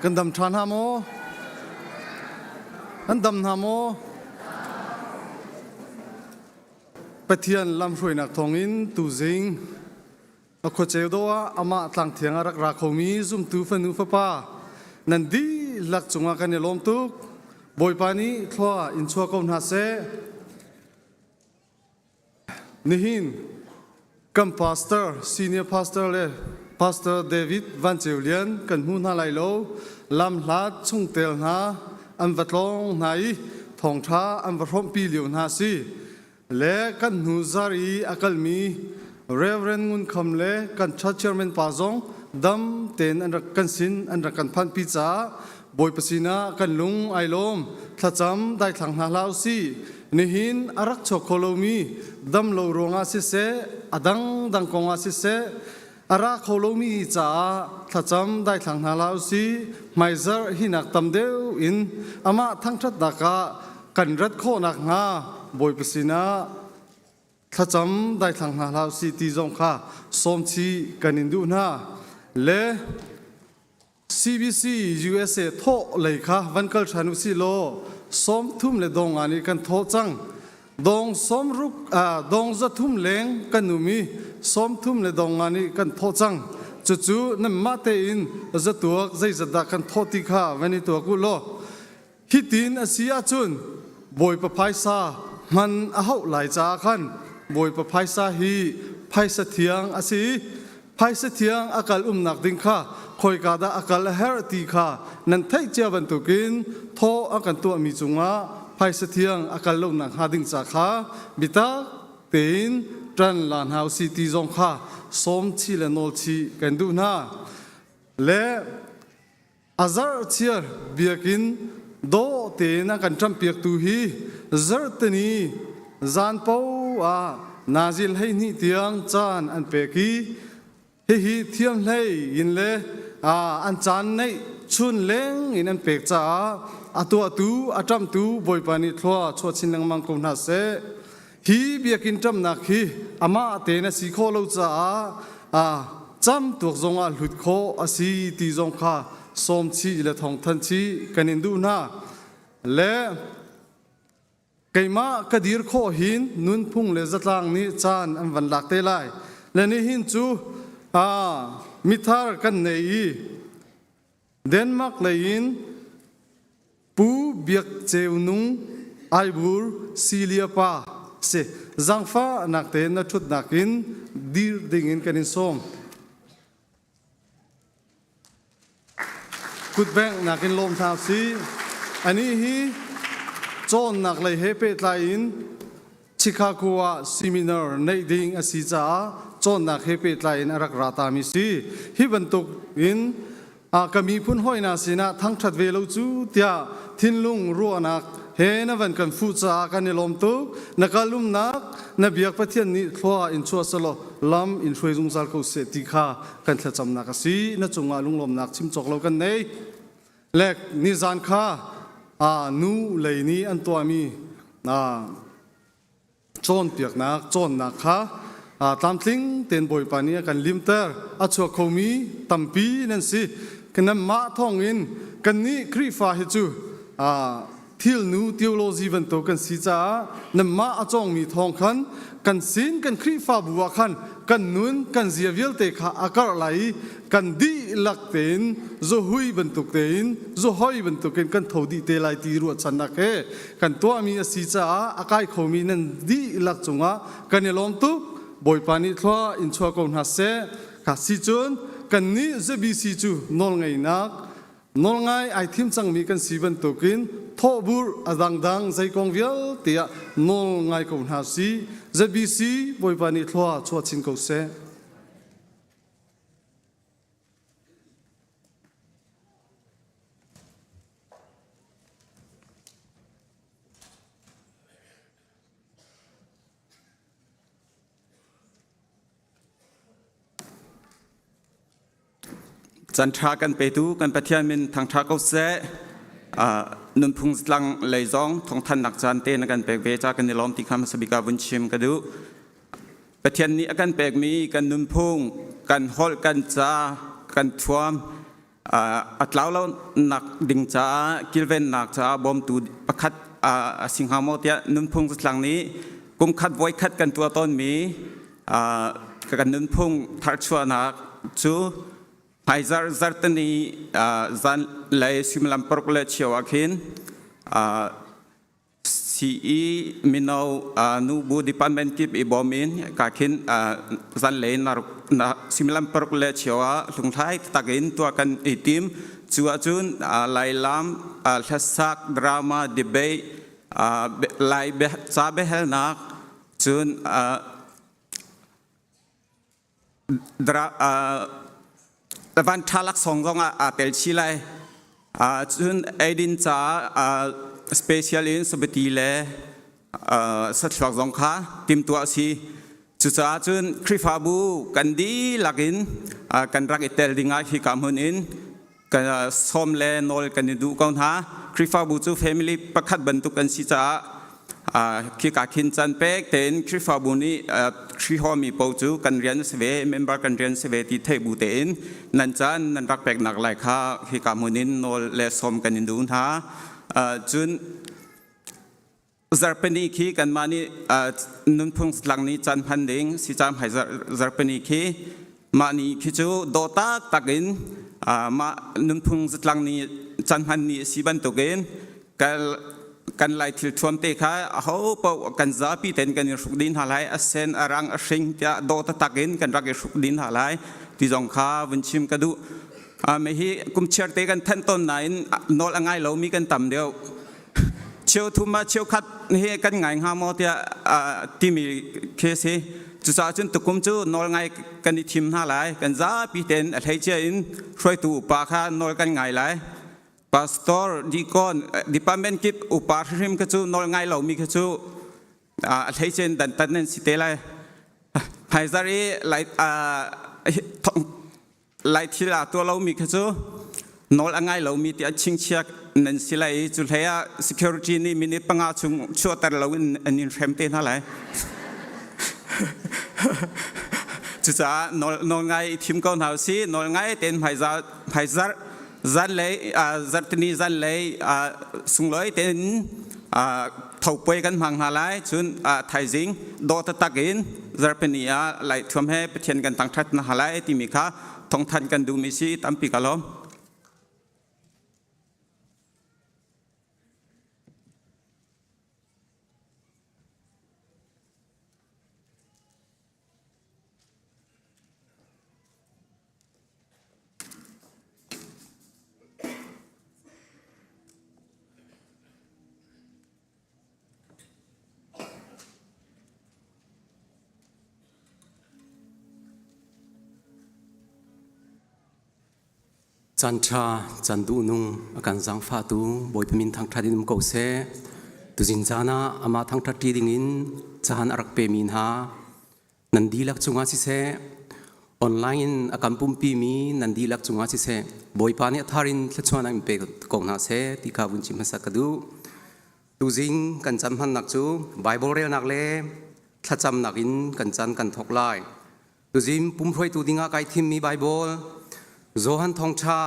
Kan dam ṭha hna maw? An dam hna maw? Pathian lamhruainak thawngin tuzing a khuaceu dawh ah amah tlangthiang a rak ra khomi zumtu fanu fapa nan dihlak cungah kan i lawm tuk. Bawipa nih thlua in chuah ko hna seh. Nihin kan pastor, senior pastor le Pastor David Van Ceu Lian kan hmu hna lai lo. Lamhlat chungtel hna an va tlawng hna i thawngṭha an va hrawmhpi lio hna si. Le kan hnu zar i a kalmi Reverend Ngun Kham le kan church chairman pa zong dam tein an rak kan sin an rak kan phanhpi caah Bawipa sinah kan lung ai lawm. Thlacam daithlang hna hlah usih. Nihin a rak chuak kho lomi dam lo ruangah siseh, a dangdang kongah siseh, a ra kho lomi caah thlacam daithlang hna hlah usih. Hmaizarh hinak tam deuh in amah thangṭhatnak ah kan rat khawh nakhnga Bawipa sinah thlacam daithlang hna hlah usih ti zong kha sawmchih kan in duh hna. Le CBC USA thawh lei kha van kal ṭhan usih law 30 le dong nga nih kan thawh cang. Dong 60 dong 300 leng kan um i 30 le dong nga nih kan thawh cang. Cucu nanmah tein zatuak zeizat dah kan thawh ti kha van i tuak u law Hitin a si ahcun Bawipa phaisa hman a hauh lai caah khan Bawipa phaisa hi phaisa thiang a si i phaisa thiang a kal umnak ding kha khoika dah a kal a herh ti kha nan theih cia bantukin thaw a kan tuahmi cungah phaisa thiang a kal lonak hnga ding ca kha biatak tein ṭan la hna usih ti zong kha sawm chih le nawl chih kan duh hna. Le A zarh chiar biakinn dawh tein a kan ṭamhpiaktu hi zarhteni zan paoh ah nazil 12 tiang caan an pek i hihi thiamhlei in le an caan neih chun leng in an pek caah a tuahtu a ṭamhtu Bawipa nih thlua chuah chin lengmang ko hna seh. Hi biakinn ṭamnak hi amah tein a si khawh lo caah cam tuak zongah hlut khawh a si ti zong kha sawm chih le thawngthanh chih kan in duh hna. Le keimah ka dir khawh hin nunphung le zatlang nih caan an van lak te lai. Le nihin cu mithar kan nei i Denmark lei in Pu Biak Ceu Nung Aibur Silia pa si zaangfahnak tein na ṭhutnak in dir dingin kan in sawm. Kutbengh in lawm hna usih. Anih hi cawnnak lei he pehtlai in Chicago ah seminar neih ding a si caah cawnnak he pehtlai in a rak ra tami si. Hi bantuk in ka miphun hawihna sinah thangṭhat ve lo cu tiah thinlung ruahnak he na van kan fuh caah kan i lawm tuk. Na kal umnak na biak Pathian nih thlua in chuah selaw lam in hruai zungzal ko seh ti kha kan thlacamnak a si. Na cungah lunglawmnak chim cawk lo kan nei. Lek nizan kha nu lei nih an tuahmi cawnpiaknak cawnnak kha tlamtling tein Bawipa nih a kan limter. A chuak khomi tampi nan si. Nanmah thawngin kannih Khrihfa hi cu thilnu theology bantuk kan si caah nanmah a cawngmi thawng khan kan sin kan Khrihfabu ah khan kan nun kan zia vialte kha a karh lai i kan dihlak tein zuhui bantuk tein zuhoi bantukin kan tho dih te lai ti ruahchannak he kan tuahmi a si caah a kai khomi nan dihlak cungah kan i lawm tuk. Bawipa nih thlua in chuah ko hna seh. Kha si cun kannih ZBC cu nawlngeihnak Nawlngai ai thim cangmi kan si bantukin thawhburh a dangdang zeikong vialte ah nawl ngai ko hna si. ZBC Bawipa nih thlua chuah chin ko seh. Can ṭha kan petu kan Pathian min thangṭha ko seh. Nunphung tlang lei zong thawngthannak caan te na kan pek ve ca kan i lawm ti kha hmasa bik ah vun chim ka duh. Pathian nih a kan pekmi kan nunphung, kan holh, kan ca, kan thuam, A tlau lo nak ding caah kilvennak caah bawmtu pakhat a si hnga maw tiah nunphung zatlang nih kumkhat voikhat kan tuah tawnmi kan nunphung tharchuahnak cu hmaizarh zarhteni zanlei suimilam paruk le cheu ah khin CE mino nubu department kip i bawm in ka khin zanlei na suimilam paruk le cheu ah hlunghlai tak in tuah kan i tim. Cu ahcun Lailam hlasak drama debate Lai ca biahalnak cun Van ṭha laksawng zong ah aa tel chih lai. Cun eidin caah special in sabati le sathluak zong kha timhtuah a si. Cucaah cun Khrihfabu kan dihlak in kan rak i tel dingah hika hmun in kan sawm le nawl kan i duh ko hna. Khrihfabu cu family pakhat bantuk an si caah khika khin can pek tein Khrihfabu nih Khrihawmi paoh cu kan rian a si ve, member kan rian si ve ti theih bu tein nan caan nan rak peknak lai kha hika hmun in nawl le sawm kan in duh hna. Cun Zarhpini khi kanmah nih nunphung tlang nih caan hman ding si caan hmai zarhpini khi mah ni khi cu dawh taktak in mah nunphung zatlang ni caan hman ni a si bantukin kan lai thil thuam te kha aho paoh kan zapi ten kan i hruk dih hna lai a sen a rang a hring tiah dawh taktak in kan rak i hruk dih hna lai ti zong kha vun chim ka duh. Mah hi kum chiar te kan thanh tawn nain nawl a ngai lomi kan tam deuh. Cheuthum ah cheukhat hi kan ngai hnga maw tiah timi khi a si. Cucaah cun tukum cu nawl ngai kan i thim hna lai. Kan zapi tein a hleicia in hruaitu upa kha nawl kan ngai lai. Pastor, deacon, department kip upa hrimhrim kha cu nawl ngai lomi kha cu a hleicia in dantat nan si te lai. Hmaizarh i Lai thil aa tuah lomi kha cu nawl a ngai lomi tiah chingchiak nan si lai i cu hlei ah security nih minute panga chung chuahter loin an in hrem te hna lai. Cucaah nawl ngai i thim ko hna usih. Nawl ngai tein hmaizarh zanlei zarhtini zanlei sunglawi tein thopuai kan hmang hna lai. Cun thaizing dawh taktak in zarhpini ah laithuam he Pathian kan thangṭhat hna lai timi kha thawngthanh kan duhmi si tampi ka lawm. Caan ṭha, caan duhnung a kan zaangfahtu Bawipa min thangṭhat in um ko seh. Tuzing caan ah amah thangṭhat ṭi dingin caan a rak pemi hna nan dihlak cungah siseh, online in a kan pumpi mi nan dihlak cungah siseh, Bawipa nih a thar in thluachuah in pe ko hna seh ti kha vun chim hmasa ka duh. Tuzing kan cam hmannak cu Bible relnak le thlacamnak in kan caan kan thawk lai. Tuzing pumhruaitu dingah kai thimmi Baibal Johan Thawngṭha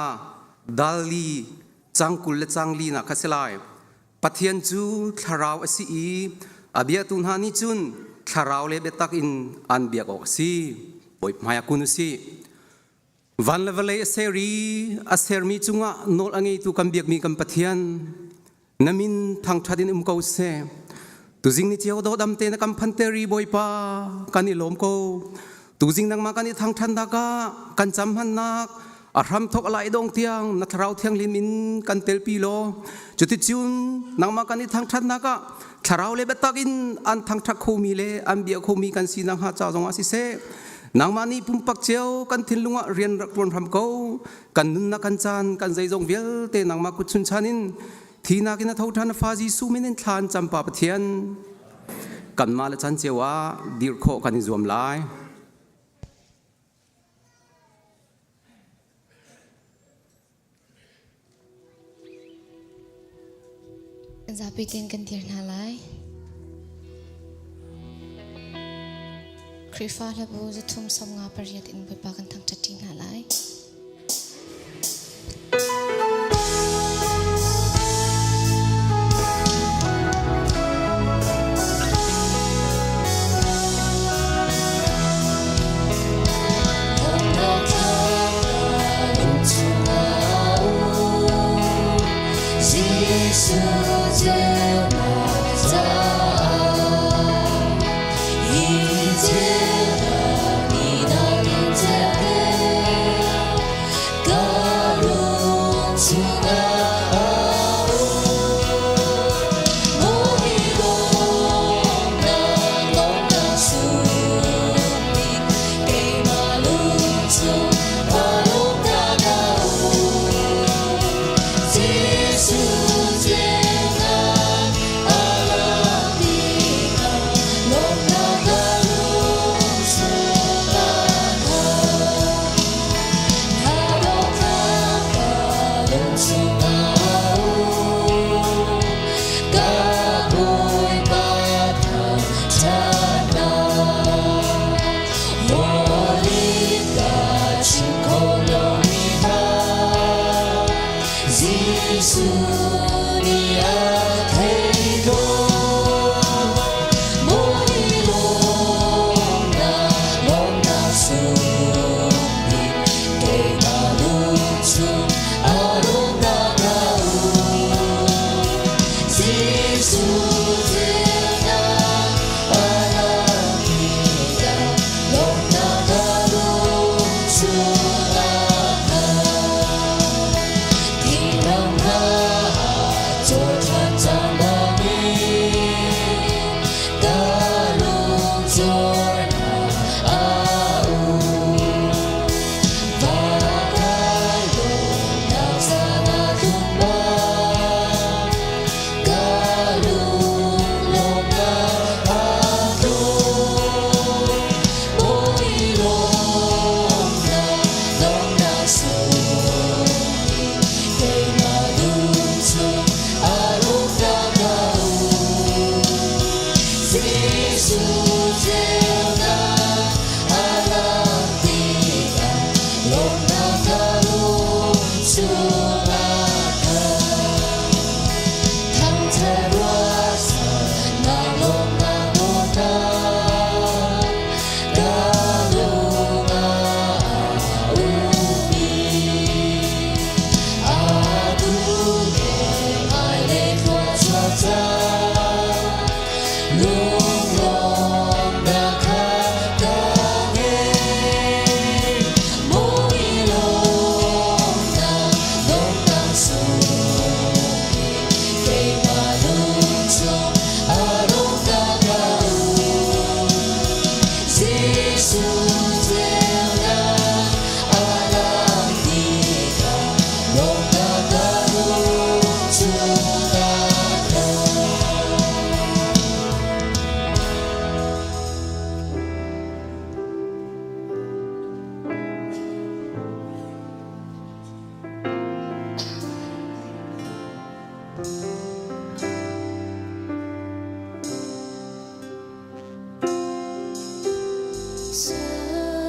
dal li cang 20 le cang li nak kha si lai. Pathian cu thlarau a si i a biatu hna nih cun thlarau le biatak in an biak awk a si. Bawi hmai ah kun u sih. Van le vawlei a ser i a sermi cungah nawl a ngeitu kan biakmi kan Pathian na min thangṭhat in um ko seh. Tuzing ni cio dawdam te na kan phanter i Bawipa kan i lawm ko. Tuzing nangmah kan i thangṭhatnak ah kan cam hmannak a hramthok a lai dong tiang na thlarau thianghlim in kan telpi law cuticun nangmah kan i thangṭhatnak ah thlarau le biatak in an thangṭhat khomi le an bia khomi kan si nakhnga ca zongah siseh nangmah nih pumpak cio kan thinlung ah rian rak ṭuan hram ko kan nunnak kan caan kan zeizong vialte nangmah kut chunchan in thinak in a tho ṭhan fa Jesuh min in thla an cam pa Pathian kanmah le chan cio ah dir khawh kan i zuam lai. Zapi tein kan dir hna lai. Khrihfa hlabu 358 in Bawipa kan thangṭhat ṭi hna lai. Jesuh nih a thei ko. Mawi lawmnak, lawmnak sung bik, keimah lung chung a lawmnak a um. Jesuh ceunak a lang tikah, lawmnak a lung chung a khat. Thingram hna caw ṭhan cang bangin, ka lung zornak a um. Va kai lawmnak caan a tlung bang, ka lung lawmnak a tlung. Bawi lawmnak, lawmnak sung bik, keimah lung chung a lawmnak a um. Jesuh ceunak a lang tikah, lawmnak ka lung chung a khat. Thangṭhat ruahchannak lawmnak dawtnak, ka lung ah a um i, atu le hmailei thluachuah caan, lunglawmhnak kha ka ngei. Mawi lawmhnak, lawmhnak sung bik, keimah lung chung a lawmhnak a um. Jesuh ceunak a lang tikah, lawmhnak ka lung chung a khat.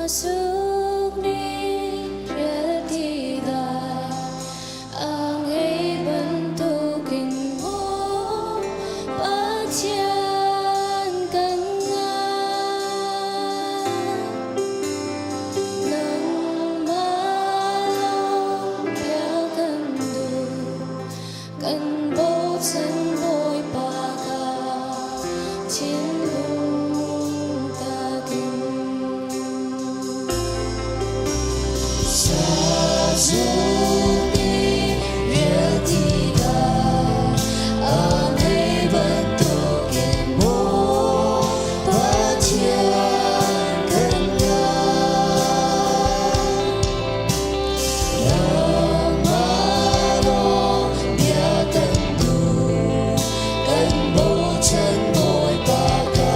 Sasuk nih rialti dai a ngei bantukin maw Pathian kan ngai. Nangmah lawng bia kan duh, kan bochan Bawipa ka thinlung takin. Sazuk nih rialti dai a ngei bantukin maw Pathian kan ngai. Nangmah lawng bia kan duh, kan bochan Bawipa ka.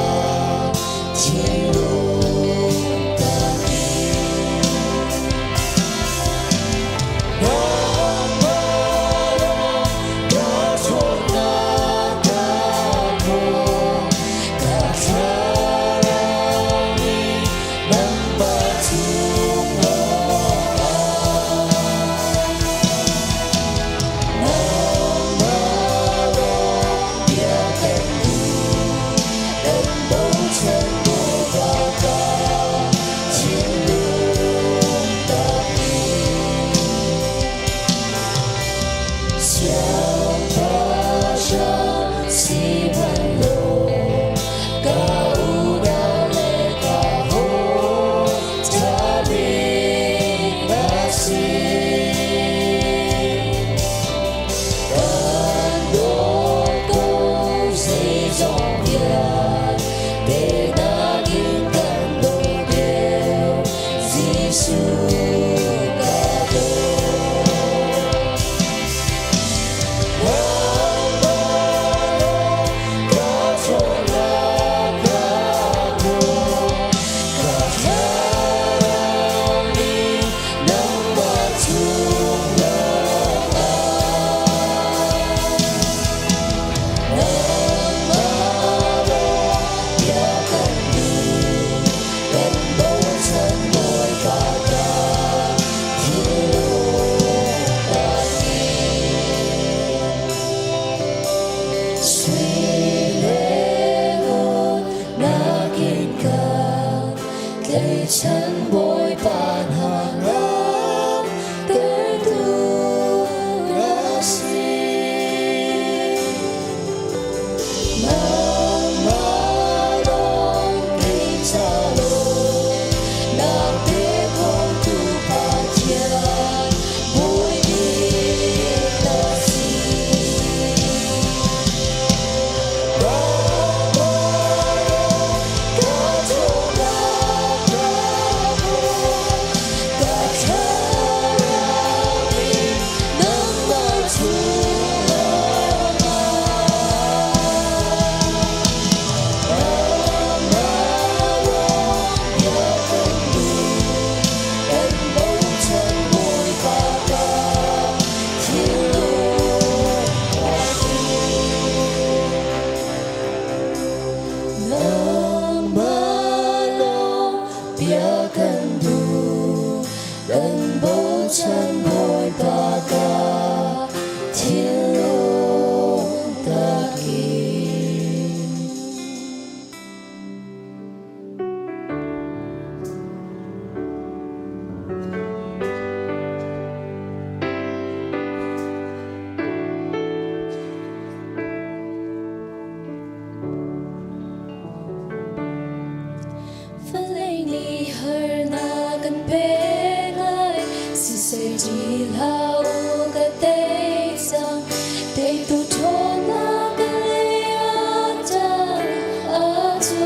cu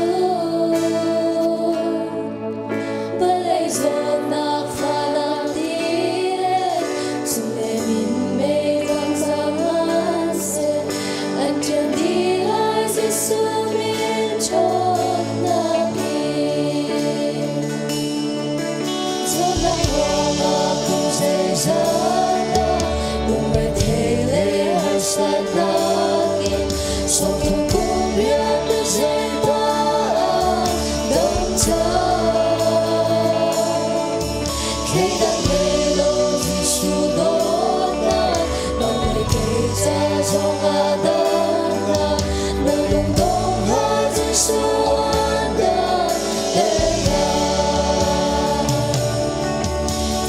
Vawlei zawtnak fahnak ti le sum le minmei kang cang an si. An ṭian dih lai Jesuh min ṭhawnnak in. Zawtnak ruangah kum zeizat dah lungrethei le harsatnak in sawmthum kum rian na zeidah ah dam cang. Thleidan ngei lo Jesuh dawtnak nang le kei ca zongah damnak na lungdong hlah Jesuh an damter lai.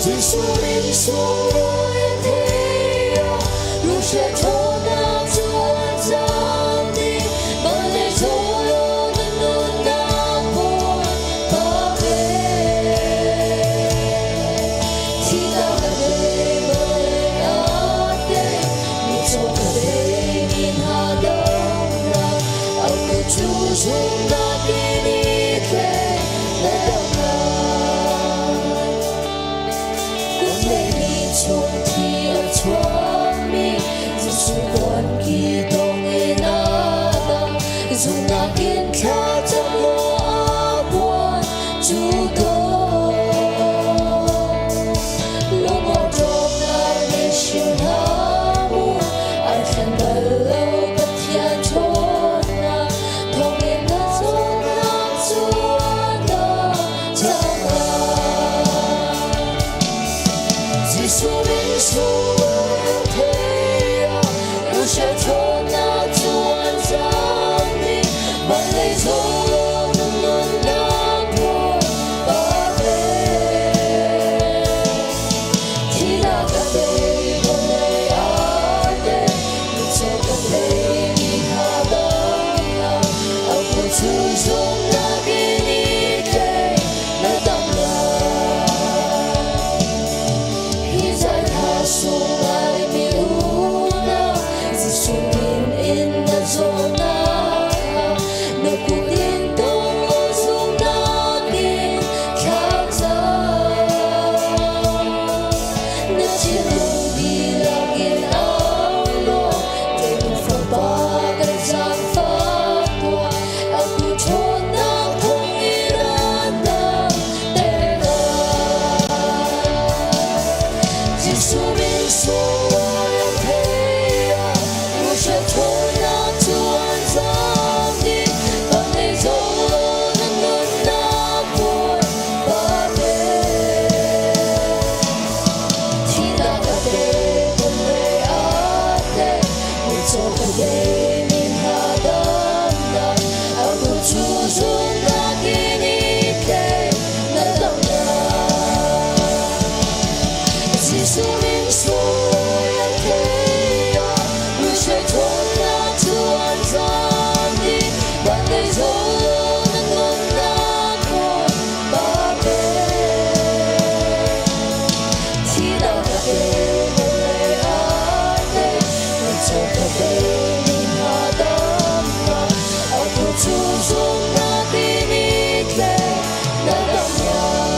Jesuh min sunglawi a thei ah luhre ṭhawnnak cu an cang dih. Van le zawl na nunnak Bawipa pe. Thihnak a tei, vawlei a tei, mitcaw ka tei, mi hna damnak, a kut cu zumhnak in i thleng na dam lai. Kum chung thi a chuakmi Jesuh tuanki tong in a dam, zumhnak in thlacam law a puan cu tawn. Lungawṭawmnak nih hrim hlah mu, ai thlen bal lo Pathian ṭhawnnak, thawngin na zawtnak cu a dam cang lai. Jesuh min sunglawi thei ah, luhre ṭhawnnak cu an cang dih, van lei zawl na nunnak Bawipa pe. Thihnak a tei, vawlei a tei, mitcaw ka tei, mi hna damnak, a kut cu zumhnak in i tlei, na dam lai. Hi zai tha sung ngaimi unau, Jesuh min in na zawtnak kha, na kut in tong law zumhnak in thlacam. Na thinlung dihlak in au law, David fapa kan zaangfah tuah, a kut ṭhawnnak thawngin an damter lai. Jesuh min sunglawi a thei ah, luhre ṭhawnnak cu an zaam dih, van lei zawl law na nunnak Bawipa pe. Thihnak a tei, vawlei a tei, mitcaw ka tei, mi hna damnak, a kut cu zumhnak in i tlei, na dam lai. Jesuh min sunglawi a thei ah, luhre ṭhawnnak cu an zaam dih, van lei zawl law na nunnak Bawipa pe. Thihnak a tei, vawlei a tei, mitcaw ka tei, mi hna damnak, a kut cu zumhnak in i tlei, na dam lai.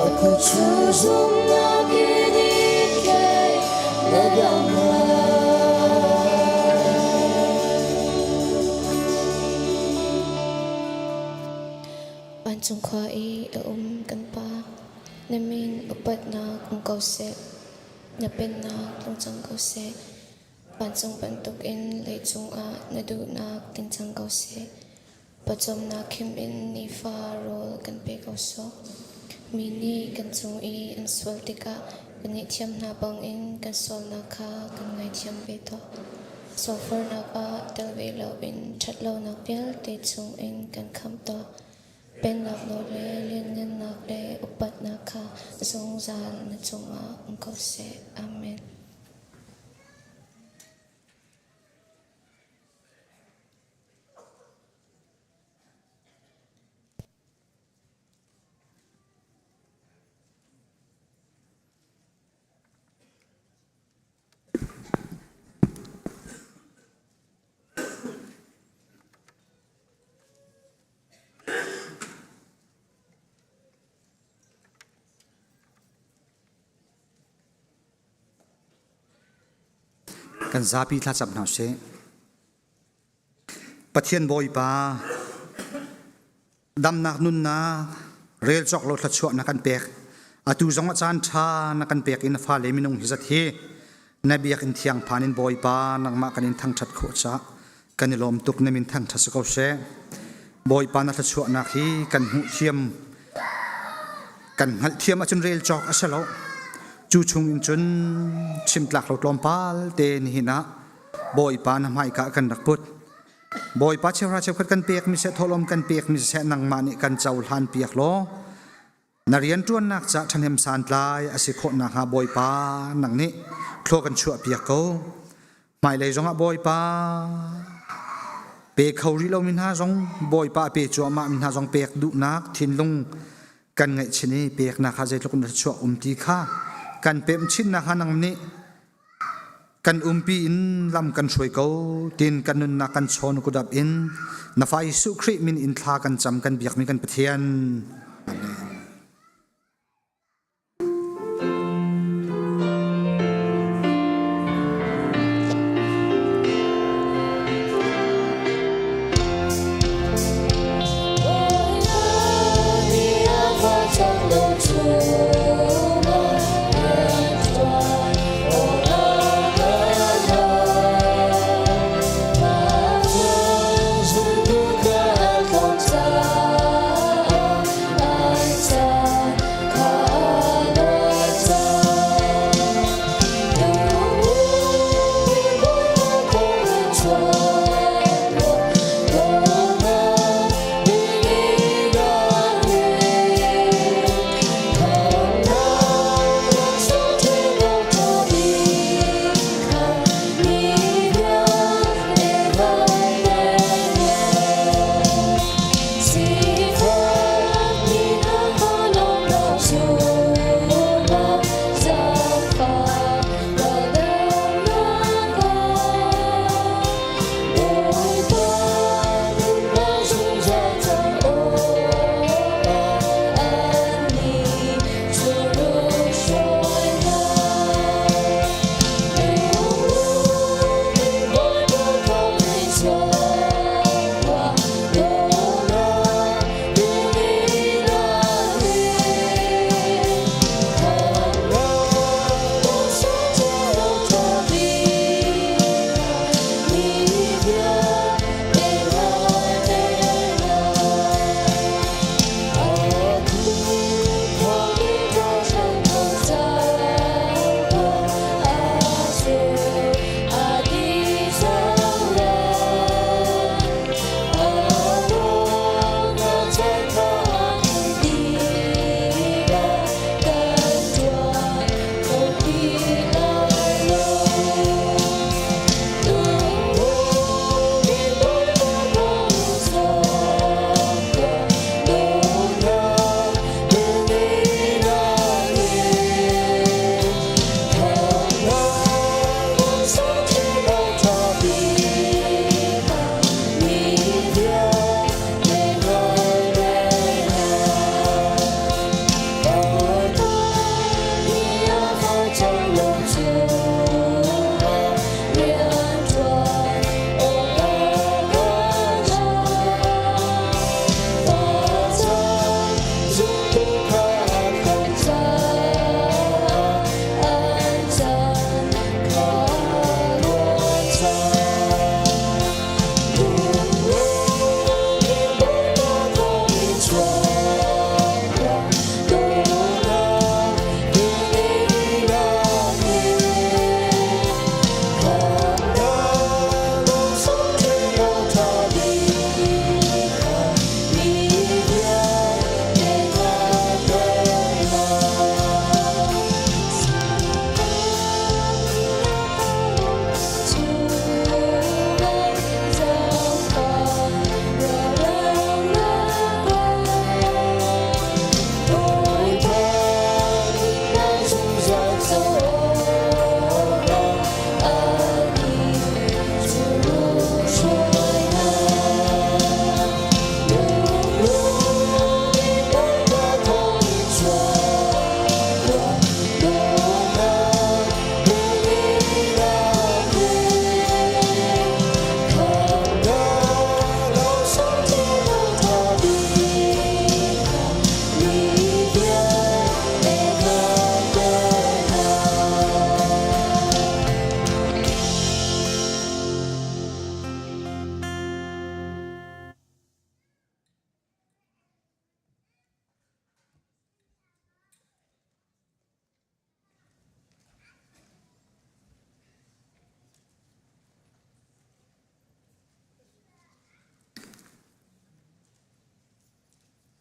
A kut cu zumhnak in i tlei, na dam lai. Vancung khua i a um kan Pa, na min upatnak um ko seh. Na pennak tlung cang ko seh. Vancung bantukin leicung ah na duhnak tling cang ko seh. Pawcawmnak khim in nifa rawl kan pe ko sawh. Mi nih kan cung i an sual tikah kan i thiam hna bangin kan sualnak kha kan ngaithiam ve tuah. Sualfornak ah tel ve loin ṭhatlonak vialte chungin kan khamh tuah. Pennak nawl le lianngannak le upatnak kha zungzal na cungah um ko seh. Amen. Kan zapi thlacam hna usih. Pathian Bawipa, damnak nunnak rel cawk lo thluachuah na kan pek. Atu zong ah caan ṭha na kan pek in fale minung hi zat hi na biakinn thiang phan in Bawipa nangmah kan in thangṭhat khawh caah kan i lawm tuk na min thangṭhat si ko seh. Bawipa na thluachuahnak hi kan hmuh thiam kan hngalh thiam ahcun rel cawk a si lo. Cu chung in cun chimtlak lo tlawmpal te nihin ah Bawipa na hmaika kan rak put. Bawipa cheuhra cheukhat kan pekmi seh thawhlawm kan pekmi seh nangmah nih kan cohlan piak law na rianṭuannak ca ṭhahnem santlai a si khawh nakhnga Bawipa nang nih thlua kan chuah piak ko. Hmailei zongah Bawipa pe kho rih lomi hna zong Bawipa a pe cuahmah mi hna zong pek duhnak thinlung kan ngeih chin i peknak kha zeitluk in chuah um ti kha kan pemh chin nakhnga nang nih Kan umpi in lam kan hruai ko tin kan nunnak kan chawn kudap in na fa Jesuh Khrih min in thla kan cam kan biakmi kan Pathian. Amen.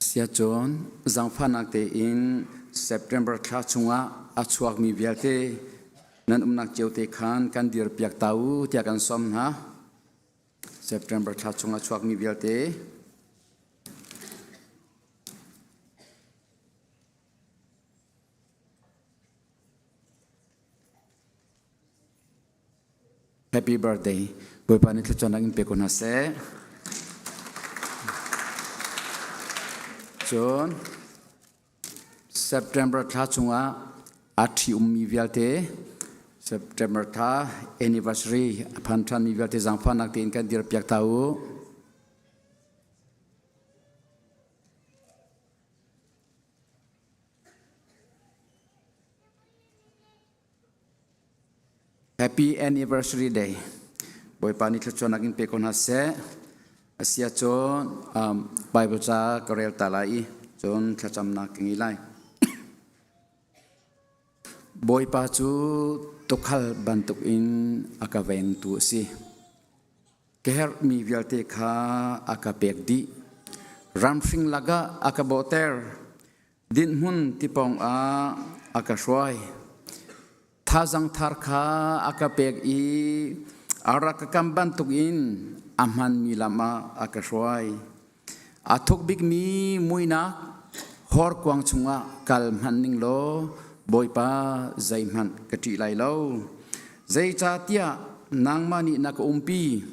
Siacun zaangfahnak tein September thla chungah a chuakmi vialte nan umnak cio te khan kan dirpiak ta u tiah kan sawm hna. September thla chungah chuakmi vialte. Happy birthday. Bawipa nih thluachuahnak in pe ko hna seh. Cun September thla chungah aa ṭhi ummi vialte September thla anniversary a phan ṭhanmi vialte zaangfahnak tein kan dirpiak ta u. Happy Anniversary Day. Bawipa nih thluachuahnak in pe ko hna seh. A si ahcun um, Bible ca ka rel ta lai i cun thlacamnak ka ngei lai. Bawipa cu tukhal bantukin a ka vengtu a si. Ka herhmi vialte kha a ka pek dih. Ramhring lakah a ka bawhter. Dinhmun tipawng ah a ka hruai. Thazang thar kha a ka pek i a rak ka kam bantukin a hmanmi lam ah a ka hruai. A thuk bikmi muinak horkuang chungah kal hmanh ning law Bawipa zeihmanh ka ṭih lai lo. Zeicahtiah nangmah nih na ka umpi.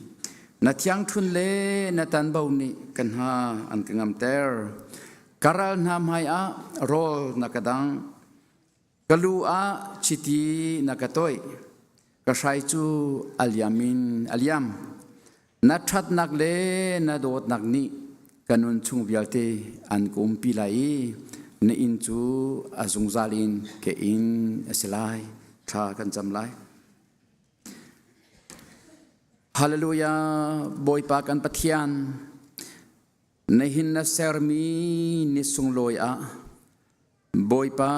Na thiangṭhun le na tanbo nih ka hna an ka ngamter. Ka ral hna hmaiah rawl na ka dangh. Ka lu ah chiti na ka toih. Ka hrai cu a liam in a liam. Na ṭhatnak le na dawtnak nih ka nun chung vialte an ka umpi lai i na inn cu a zungzal in ka inn a si lai. Thla kan cam lai. Hallelujah, Bawipa kan Pathian, Nihin na sermi ni sunglawi ah Bawipa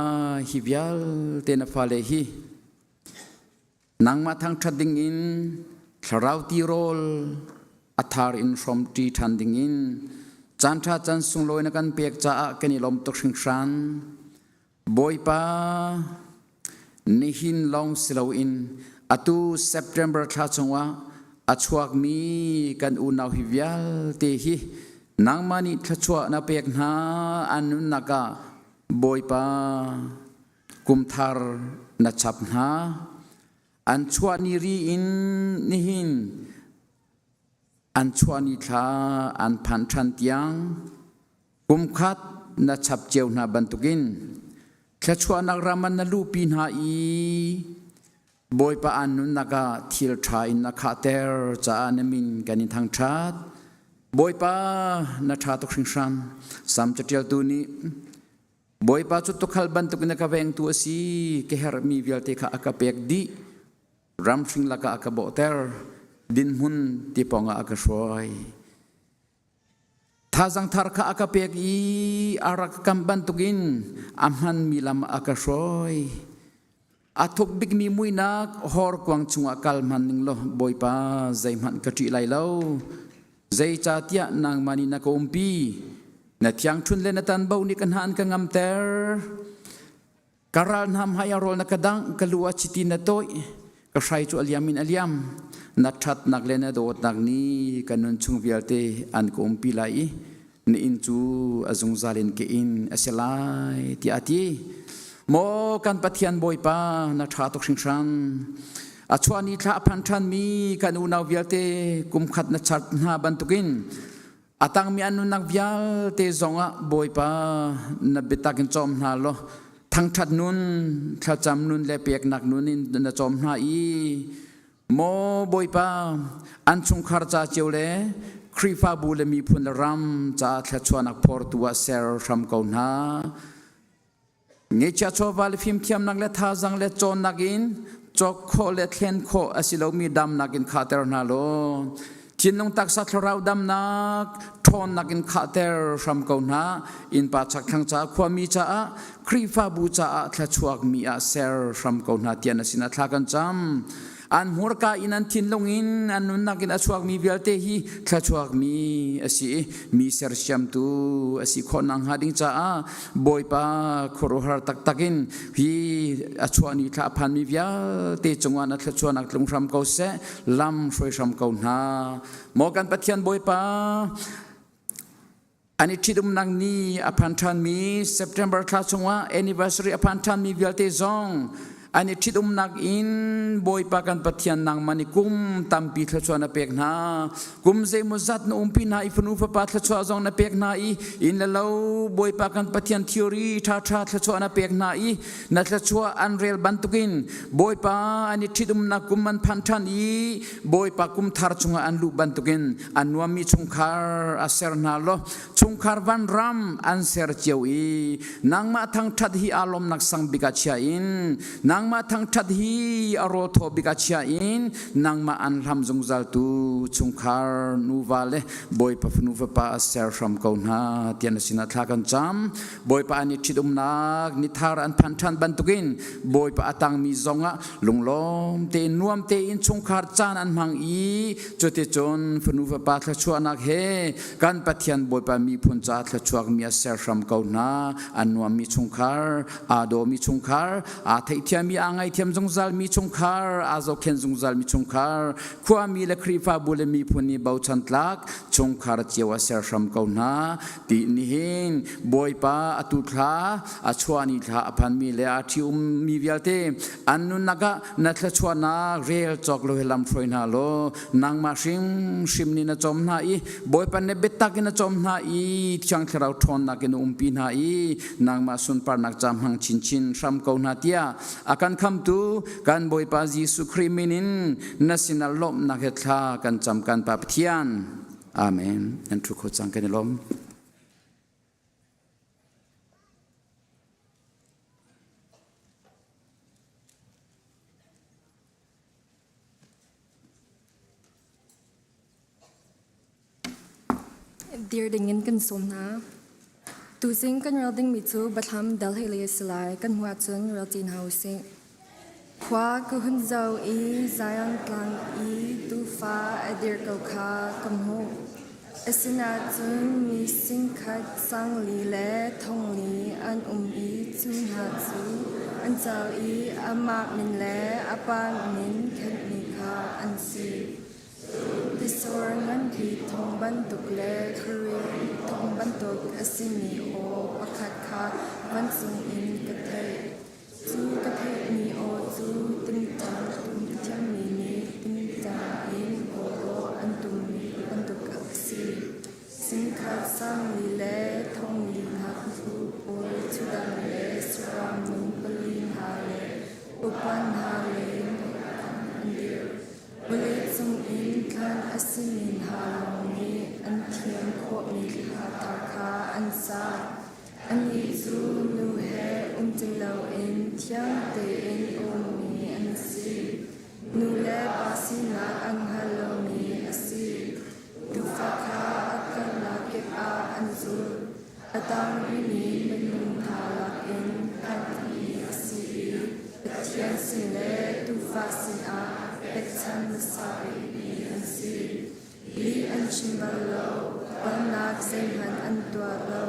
hi vialte na fale hi nangmah thangṭhat dingin thlarau tirawl a thar in hrawmṭi ṭhan dingin caanṭha caan sunglawi na kan pek caah kan i lawm tuk hringhran. Bawipa, nihin lawng si loin atu September thla chungah a chuakmi kan unau hi vialte hi nangmah nih thluachuah na pek hna an nunnak ah Bawipa kumthar na chap hna. An chuah ni ri in nihin an chuah ni thla an phan ṭhan tiang Kumkhat na chap cio hna bantukin thluachuahnak ram ah na luhpi hna i Bawipa an nunnak ah thil ṭha in na khahter caah na min kan in thangṭhat. Bawipa na ṭha tuk hringhran. Sam caṭialtu nih Bawipa cu tukhal bantukin a ka vengtu a si, ka herhmi vialte kha a ka pek dih. Ramhring lakah a ka bawhter, dinhmun ti pawngah a ka hruai. Thazang thar kha a ka pek i a rak kam bantukin a hmanmi lam a ka hruai. A thuk bikmi muihnak horkuang chungah kal hmanh ning law Bawipa zeihmanh ka ṭih lai lo. Zeicahtiah nangmah nih na ka umpi. Na thiangṭhun le na tanbo nih ka hna an ka ngamter. Ka ral hna hmai ah rawl na ka dangh, ka lu ah chiti na tawih, ka hrai cu a liam in a liam. Na ṭhatnak le na dawtnak nih ka nun chung vialte an ka umpi lai i na inn cu a zungzal in ka inn a si lai, tiah a ti. Maw kan Pathian Bawipa, na ṭha tuk hringhran. A chuah ni thla a phan ṭhanmi kan unau vialte kum khat na char hna bantukin A tangmi an nunnak vialte zongah Bawipa na biatak in cawm hna law thangṭhat nun, thlacam nun le peknak nun in na cawm hna i maw Bawipa an chungkhar ca cio le Khrihfabu le miphun le ram caah thluachuahnak phortu ah ser hram ko hna. Ngeihchiah chawva le fimthiamnak le thazaang le cawnnak in cawk khawh le thlen khawh a si lomi damnak in khahter hna law thinlung taksa thlarau damnak ṭhawnnak in khahter hram ko hna. Innpa chakthlang caah khuami caah Khrihfabu caah thluachuakmi ah ser hram ko hna tiah na sinah thla kan cam. An hmurka in an thinlung in an nunnak in a chuakmi vialte hi thluachuakmi a si i mi sersiamtu a si khawh nakhnga ding caah Bawipa khuaruahhar taktak in hi a chuah ni thla a phanmi vialte cungah na thluachuahnak tlung hram ko seh, lam hruai hram ko hna. Maw kan Pathian Bawipa, an i ṭhitumnak ni a phan ṭhanmi September thla chungah anniversary a phan ṭhanmi vialte zong an i ṭhitumnak in Bawipa kan Pathian nangmah nih kum tampi thluachuah na pek hna. Kum zeimawzat na umpi hna i fanu fapa thluachuah zong na pek hna i inn le lo Bawipa kan Pathian theory ṭhaṭha thluachuah na pek hna i na thluachuah an rel bantukin Bawipa an i ṭhitumnak kum an phan ṭhan i Bawipa kum thar chungah an luh bantukin a nuammi chungkhar a ser hna law chungkhar vanram an ser cio i nangmah thangṭhat hi aa lawmnak sang bik ah chia in nangmah thangṭhat hi a rawl thaw bik ah chia in nangmah an hlam zungzaltu chungkhar nuva le Bawipa fanu fapa a ser hram ko hna tiah na sinah thla kan cam. Bawipa an i ṭhitumnak nithar an phan ṭhan bantukin Bawipa a tangmi zongah lunglawm tein nuam tein chungkhar caan an hmang i cuticun fanu fapa thluachuahnak he kan Pathian Bawipa miphun ca thluachuakmi a ser hram ko hna. An nuammi chungkhar, aa dawmi chungkhar, aa theihthiammi, aa ngaithiam zungzalmi chungkhar, aa zohkhenh zungzalmi chungkhar, khuami le Khrihfabu le miphun nih bochan tlak chungkhar cio a ser hram ko hna. Ti nihin Bawipa atu thla a chuah ni thla a phanmi le a ṭhi ummi vialte an nunnak ah na thluachuahnak rel cawk lo he lam hruai hna law nangmah hrimhrim nih na cawm hna i Bawipa nih biatak in na cawm hna i Thiang Thlarau ṭhawnnak in na umpi hna i nangmah sunparnak ca hmang chinchin hram ko hna tiah a kan khamtu kan Bawipa Jesuh Khrih min in na sinah lawmhnak he thla kan cam kan Pa Pathian. Amen. Nan ṭhu kho cang kan i lawm. Dir dingin kan sawm hna. Tuzing kan rel dingmi cu Biathlam dal hei le a si lai. Kan hmu ahcun rel ti hna usih. Khua ka hun zoh i Zion tlang i tuufa a dir ko kha ka hmuh. Asinain mi singkhat sangli le thongli an um i cu hna cu an cal i amah min le a pa min khenhmi kha an si. Tisor nganpi thawng bantuk le khuari thawng bantuk a simi aw pakhat kha vancung in ka theih. Cu ka theihmi aw cu tingtang tum thiammi nih tingtang in aw dawh an tummi bantuk a si. Singkhat sangli le thongli ngaknu pawl thudang le saram nung pali hna le upa hna le an dir. Vawleicung in thlan a simi hna lawng nih an thiam khawhmi hla thar kha an sa. Anih cu nu he um ti loin thiang tein a ummi an si. Nu le pa sinak an hngal lomi a si. Tuufa kha a kalnak kip ah an zulh. A tang rihmi minung hna lakin khanhmi a si i Pathian sin le Tuufa sinah pekchanh hmasa bikmi an si. Lih an chim bal lo, palhnak zeihmanh an tuah lo.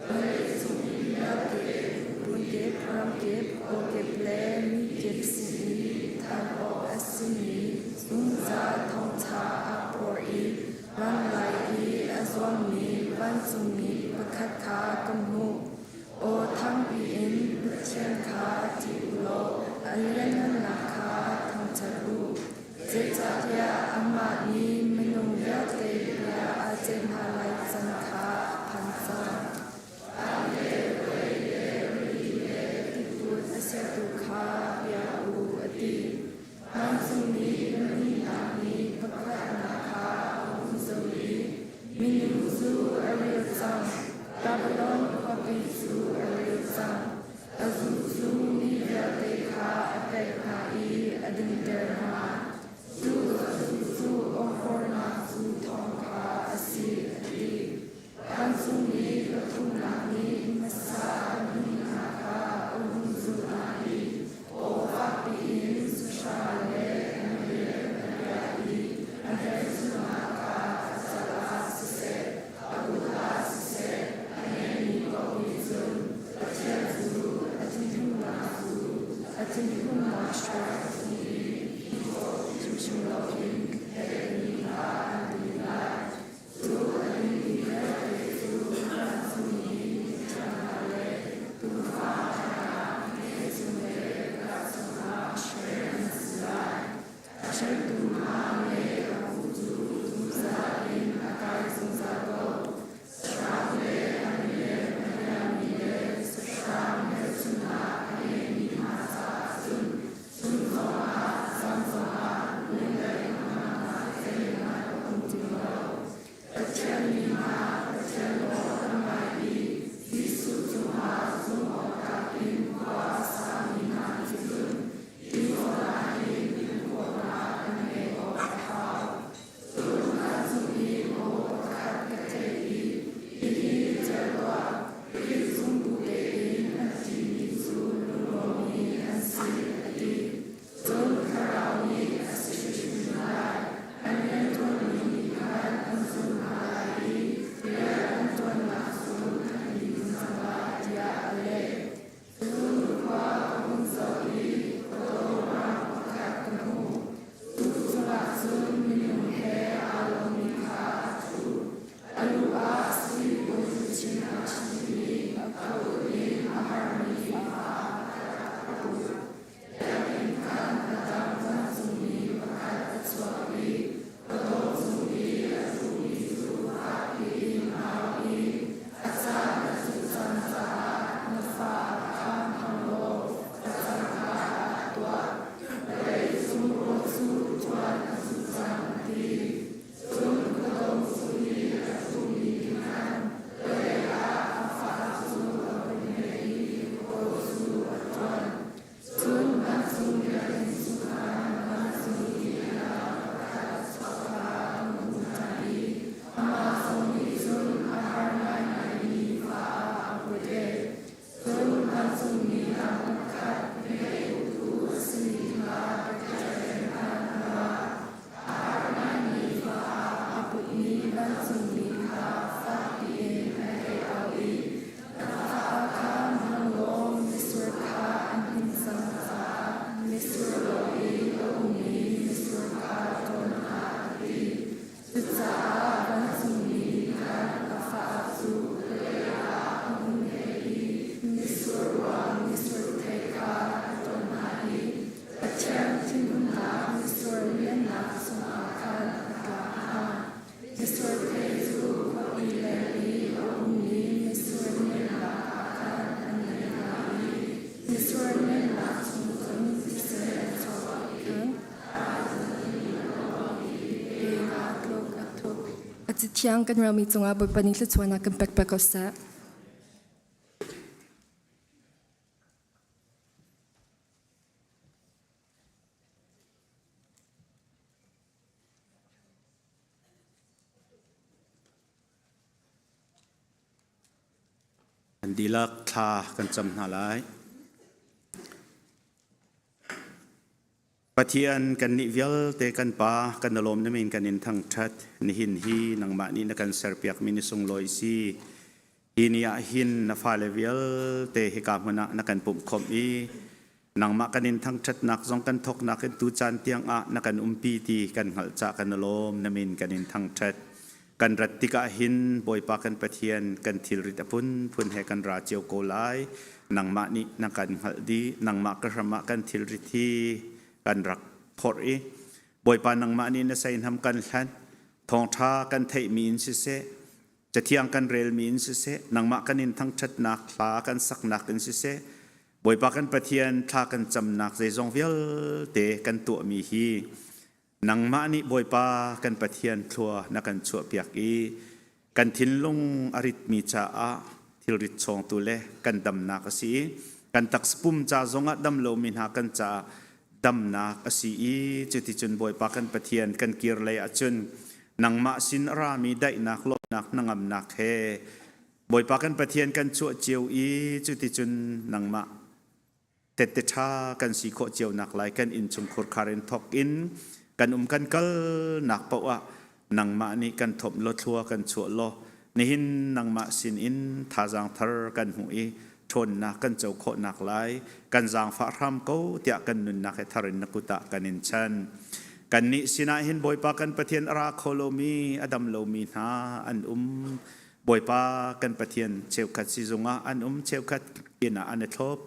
Vawleicung umnak kip, phun kip, ram kip, aw kip le mi kip sin i thanh awk a simi zungzal thawngṭha a phor i vanlai i a zuangmi vancungmi pakhat kha ka hmuh. Aw thangpi in Pathian kha ṭih u law a lianhngannak kha thangṭhat u. Zeicahtiah amah nih minung vialte bia a ceih hna lai can kha a phan cang. Tiput a sertu kha bia u a ti. Vancungmi pahnihnak nih pakhatnak kha a hun zoh i minung cu a ril cang. Babylon khua. Cathiang kan relmi cungah Bawipa nih thluachuahnak kan pek pek ko seh. Kan dihlak thla kan cam hna lai. Pathian kan nih vialte kan Pa kan na lawm na min kan in thangṭhat nihin hi nangmah nih na kan serpiak mi ni sunglawi si. Hi ni ah hin na fale vialte hika hmun ah na kan pumhkhawmh i nangmah kan in thangṭhatnak zong kan thawknak in tucaan tiang ah na kan umpi ti kan hngalh cah kan i lawm na min kan in thangṭhat. Kan rat tikah hin Bawipa kan Pathian kan thilrit a phunphun he kan ra cio ko lai. Nangmah nih na kan hngalh dih, nangmah ka hram ah kan thilrit hi kan rak phorh i Bawipa nangmah nih na seihnam kan hlan, thawngṭha kan theihmi in siseh, Cathiang kan relmi in siseh, nangmah kan in thangṭhatnak hla kan saknak in siseh, Bawipa kan Pathian thla kan camnak zeizong vialte kan tuahmi hi nangmah nih Bawipa kan Pathian thlua na kan chuahpiak i kan thinlung a ritmi caah thilrit chawngtu le kan damnak a si i kan taksapum ca zongah dam lomi hna kan caah damnak a si i cuticun Bawipa kan Pathian kan kir lei ahcun nangmah sin a rami daihnak lawmhnak hnangamnak he Bawipa kan Pathian kan chuah cio i cuticun nangmah tette ṭha kan si khawh cio nak lai kan innchungkhur khar in thawk in kan um kan kal nak paoh ah nangmah nih kan thomh law thlua kan chuah law nihin nangmah sin in thazaang thar kan hmuh i ṭhawnnak kan co khawhnak lai kan zaangfah hram ko tiah kan nunnak he thar in na kut ah kan in chan. Kannih sinah hin Bawipa kan Pathian a ra kho lomi a dam lomi hna an um. Bawipa kan Pathian cheukhat sizung ah an um cheukhat inn ah an i thlop.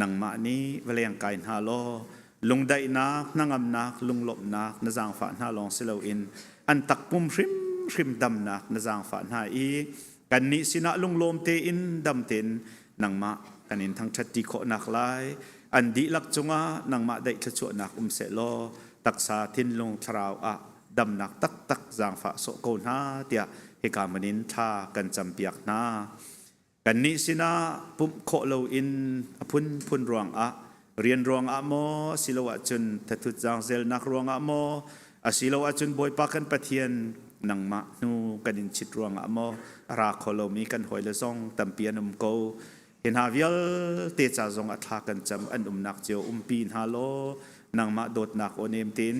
Nangmah nih va leng kai hna law lungdaihnak, hnangamnak, lunglawmhnak na zaangfah hna lawng si loin an takpum hrimhrim damnak na zaangfah hna i kannih sinah lunglawm tein dam tein nangmah kan in thangṭhat ti khawhnak lai an dihlak cungah nangmah daih thluachuahnak um seh law taksa thinlung thlarau ah damnak taktak zaangfah sawh ko hna tiah hika manin thla kan campiak hna. Kannih sinah pumh khawh loin a phunphun ruangah rian ruangah maw asiloah cun thathut zaangzelnak ruangah maw asiloah cun Bawipa kan Pathian nangmah hnu kan in chit ruangah maw a ra kho lomi kan hawile zong tampi an um ko. Hi hna vialte ca zong ah thla kan cam an umnak cio umpi hna law nangmah dawtnak aw nem tein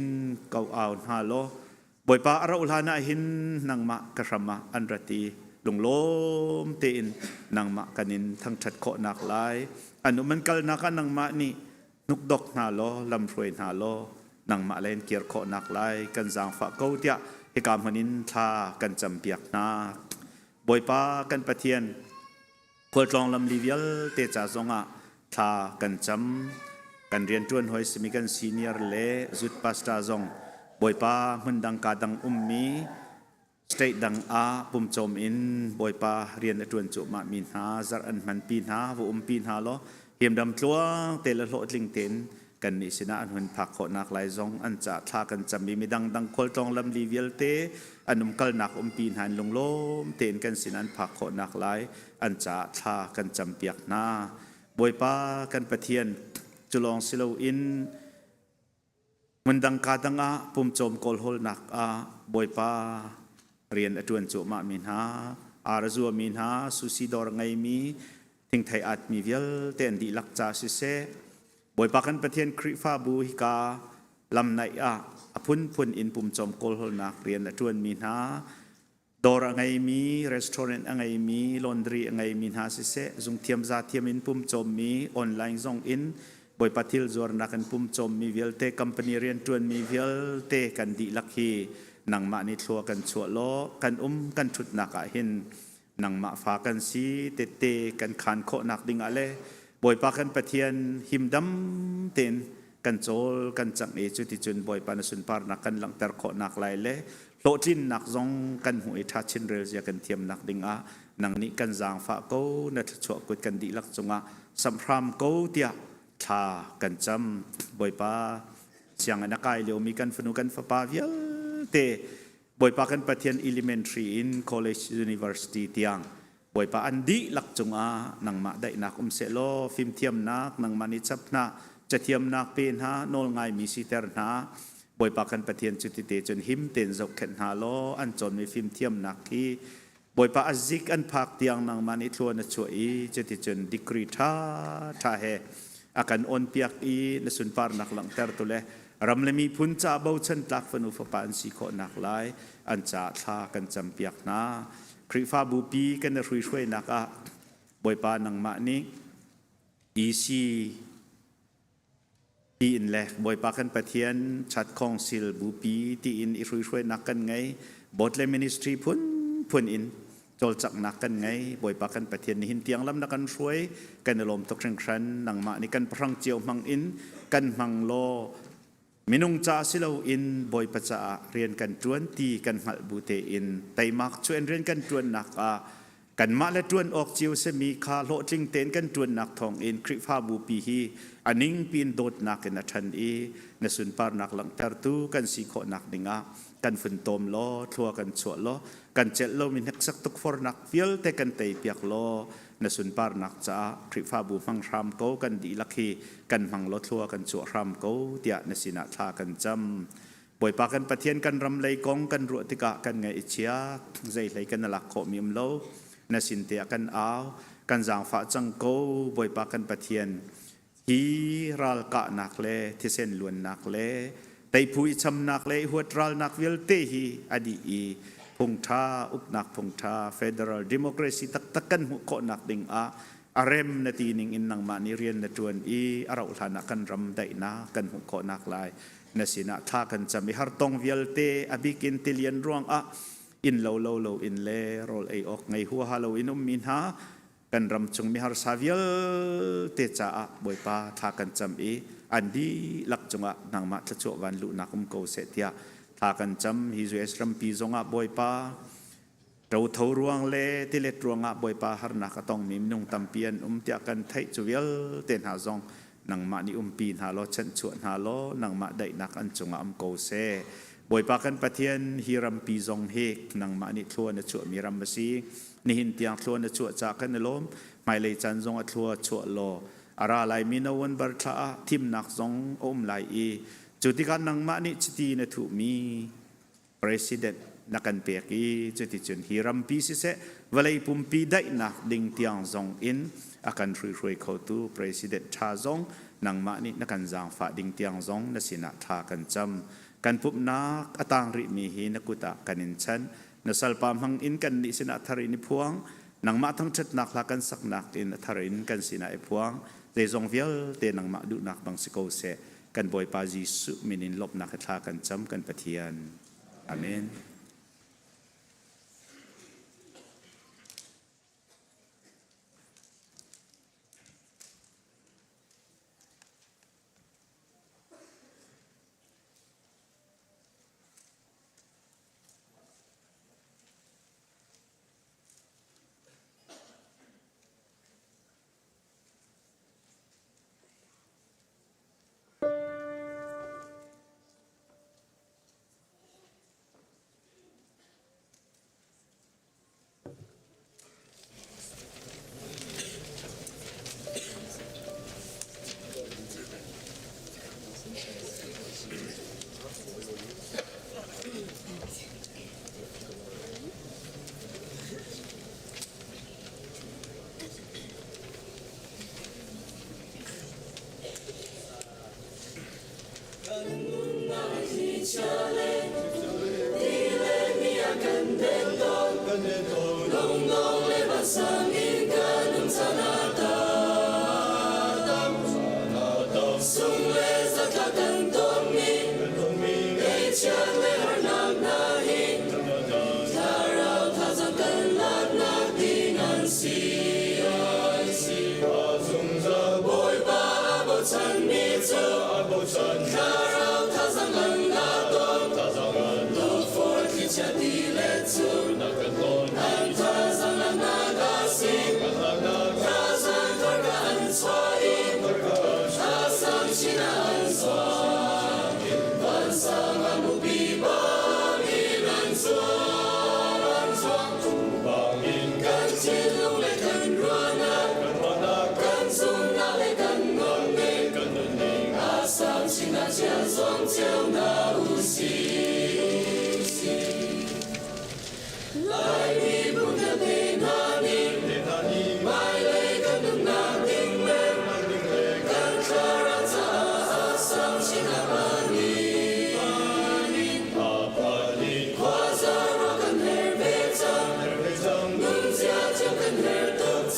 ko au hna law Bawipa a rauh hlan ah hin nangmah ka hram ah an rat i lunglawm tein nangmah kan in thangṭhat khawhnak lai an um an kalnak ah nangmah nih hnukdok hna law lamhruai hna law nangmah lei in kir khawhnak lai kan zaangfah ko tiah hika hmun in thla kan campiak hna. Bawipa kan Pathian Khualtlawng lamli vialte ca zongah thla kan cam. Kan rianṭuan hawi simi kan senior le zut pastor zong Bawipa hmundang ka dang ummi state dang ah pumcawm in Bawipa rian a ṭuan cuahmah mi hna zarh an hmanpi hna va umpi hna law himdam tluang te le hlawhtling tein kannih sinah an hun phak khawhnak lai zong an ca thla kan cam i midang dang khualtlawng lamli vialte an umkalnak umpi hna in lunglawm tein kan sin an phak khawhnak lai an caah thla kan campiak hna. Bawipa kan Pathian cu lawng si loin hmundang ka dang ah pumcawm kawlhawlnak ah Bawipa rian a ṭuan cuahmahmi hna, ar a zuami hna, sushi dawr ngeimi, thingthei atmi vialte an dihlak ca siseh, Bawipa kan Pathian Khrihfabu hika lamnaih ah a phunphun in pumcawm kawlhawlnak rian a ṭuanmi hna, dawr a ngeimi, restaurant a ngeimi, laundry a ngeimi hna siseh, zungthiam zathiam in pumcawmmi, online zong in Bawipa thil zuarnak in pumcawmmi vialte, company rianṭuanmi vialte kan dihlak hi nangmah nih thlua kan chuah law kan um kan ṭhutnak ah hin nangmah fa kan si tette kan khaan khawhnak dingah le Bawipa kan Pathian himdam tein kan cawl kan cangh i cuticun Bawipa na sunparnak kan langhter khawhnak lai le hlawhtlinnak zong kan hmuh i ṭha chin rel zia kan thiamnak dingah nang nih kan zaangfah ko na thluachuah kut kan dihlak cungah samhram ko tiah thla kan cam Bawipa sianginn a kai liomi kan fanu kan fapa vialte. Bawipa kan Pathian elementary in college university tiang Bawipa an dihlak cungah nangmah daihnak um sehlaw fimthiamnak nangmah nih chap hna cathiamnak pe hna nawl ngaimi siter hna Bawipa kan Pathian cu tite cun him tein zohkhenh hna law an cawnmi fimthiamnak hi Bawipa a zik an phak tiang nangmah nih thlua na chuah i cuticun degree ṭha ṭha he a kan awnpiak i na sunparnak langhter tu le ram le miphun ca bochan tlak fanu fapa an si khawh nak lai an ca thla kan campiak hna. Khrihfabu pi kan i hruihruainak ah Bawipa nangmah nih EC tiin le Bawipa kan Pathian Chat Council bupi tiin i hruihruainak kan ngei board le ministry phunphun in cawlcanghnak kan ngei Bawipa kan Pathian nihin tiang lam na kan hruai kan i lawm tuk hringhran nangmah nih kan pahrang cio hmang in kan hmang law minung ca si loin Bawipa caah rian kan ṭuan ti kan hngalh bu tein teimak cu rian kan ṭuannak ah kanmah le ṭuan awk cio simi kha hlawhtling tein kan ṭuannak thawngin Khrihfabu pi hi a ningpi in dawtnak in a ṭhan i na sunparnak langhtertu kan si khawhnak dingah kan funtom law thlua kan chuah law kan celh lomi hneksak tukfornak vialte kan teipiak law na sunparnak caah Khrihfabu hmang hram ko kan dihlak hi kan hmang law thlua kan chuah hram ko tiah na sinah thla kan cam. Bawipa kan Pathian kan ram lei kong kan ruah tikah kan ngaih i chia zei hlei kan lak khawhmi um lo na sin te ah kan au kan zaangfah cang ko Bawipa kan Pathian hi ralkahnak le thisen luannak le teiphu i chamnak le i huat ralnak vialte hi a dih i phungtha uknak phungtha federal democracy taktak kan hmuh khawhnak ding ah a rem na ti ning in nangmah nih rian na ṭuan i a rauh hlan ah kan ram daihnak kan hmuh khawhnak lai na sinah thla kan cam i hartong vialte a bikin tilian ruangah inn lo lo lo in le rawl ei awk ngei huaha lo in ummi hna kan ram chung miharsa vialte caah Bawipa thla kan cam i an dihlak cungah nangmah thluachuah van luhnak um ko seh tiah thla kan cam hi US rampi zongah Bawipa Ṭotho ruang le tilet ruangah Bawipa harnak a tongmi minung tampi an um tiah kan theih cu vialte hna zong nangmah nih umpi hna law chanhchuah hna law nangmah daihnak an cungah um ko seh. Bawipa kan Pathian hi rampi zong hi nangmah nih thlua na chuahmi ram a si. Nihin tiang thlua na chuah caah kan i lawm. Hmailei caan zong a thlua chuah law a ra laimi November thla ah thimnak zong a um lai i cu tikah nangmah nih chiti na thuhmi President na kan pek i cuticun hi rampi siseh vawlei pumpi daihnak ding tiang zong in a kan hruihruai khotu President ṭha zong nangmah nih na kan zaangfah ding tiang zong na sinah thla kan cam. Kan pumhnak a tang rihmi hi na kut ah kan in chanh. Na salpa hmang in kannih sinah thar in i phuang. Nangmah thangṭhatnak hla kan saknak in a thar in kan sinah i phuang. Zeizong vialte nangmah duhnak bang si ko seh. Kan Bawipa Jesuh min in lawmhnak he thla kan cam kan Pathian. Amen.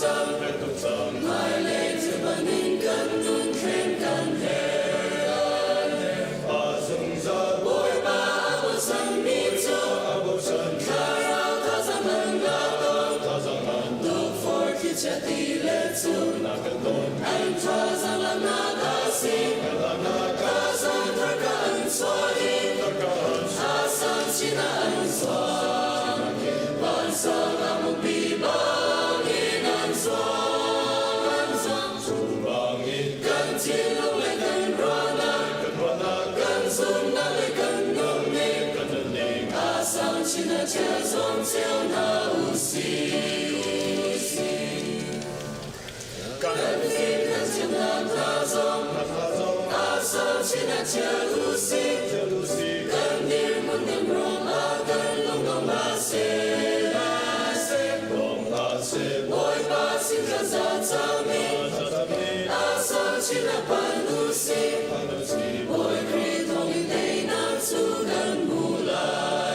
cang. Hmailei thil panin kan nun thlen kan herh. Bawipa a bochanmi cu thlarau thazaang an la tawn. Tukforh thlichia ti le cu an thazaang laknak a si. Thazaang thar kha an chuah i a sang chin ah an zuang. Vansang ah mupi bangin an zuang, an zuang. Kan thinlung le kan ruahnak, kan zumhnak le kan nunning, a sang chin ah chia zuam cio hna u sih. Kan fim kan chimnak hna zong, a sang chin ah chia u sih. Kan dirhmun ning ruangah kan lungdong hlah seh. Bawipa sin thlaza cam in a sang chin ah phan u sih. Bawi Khrih thawngin teinak cu kan hmu lai.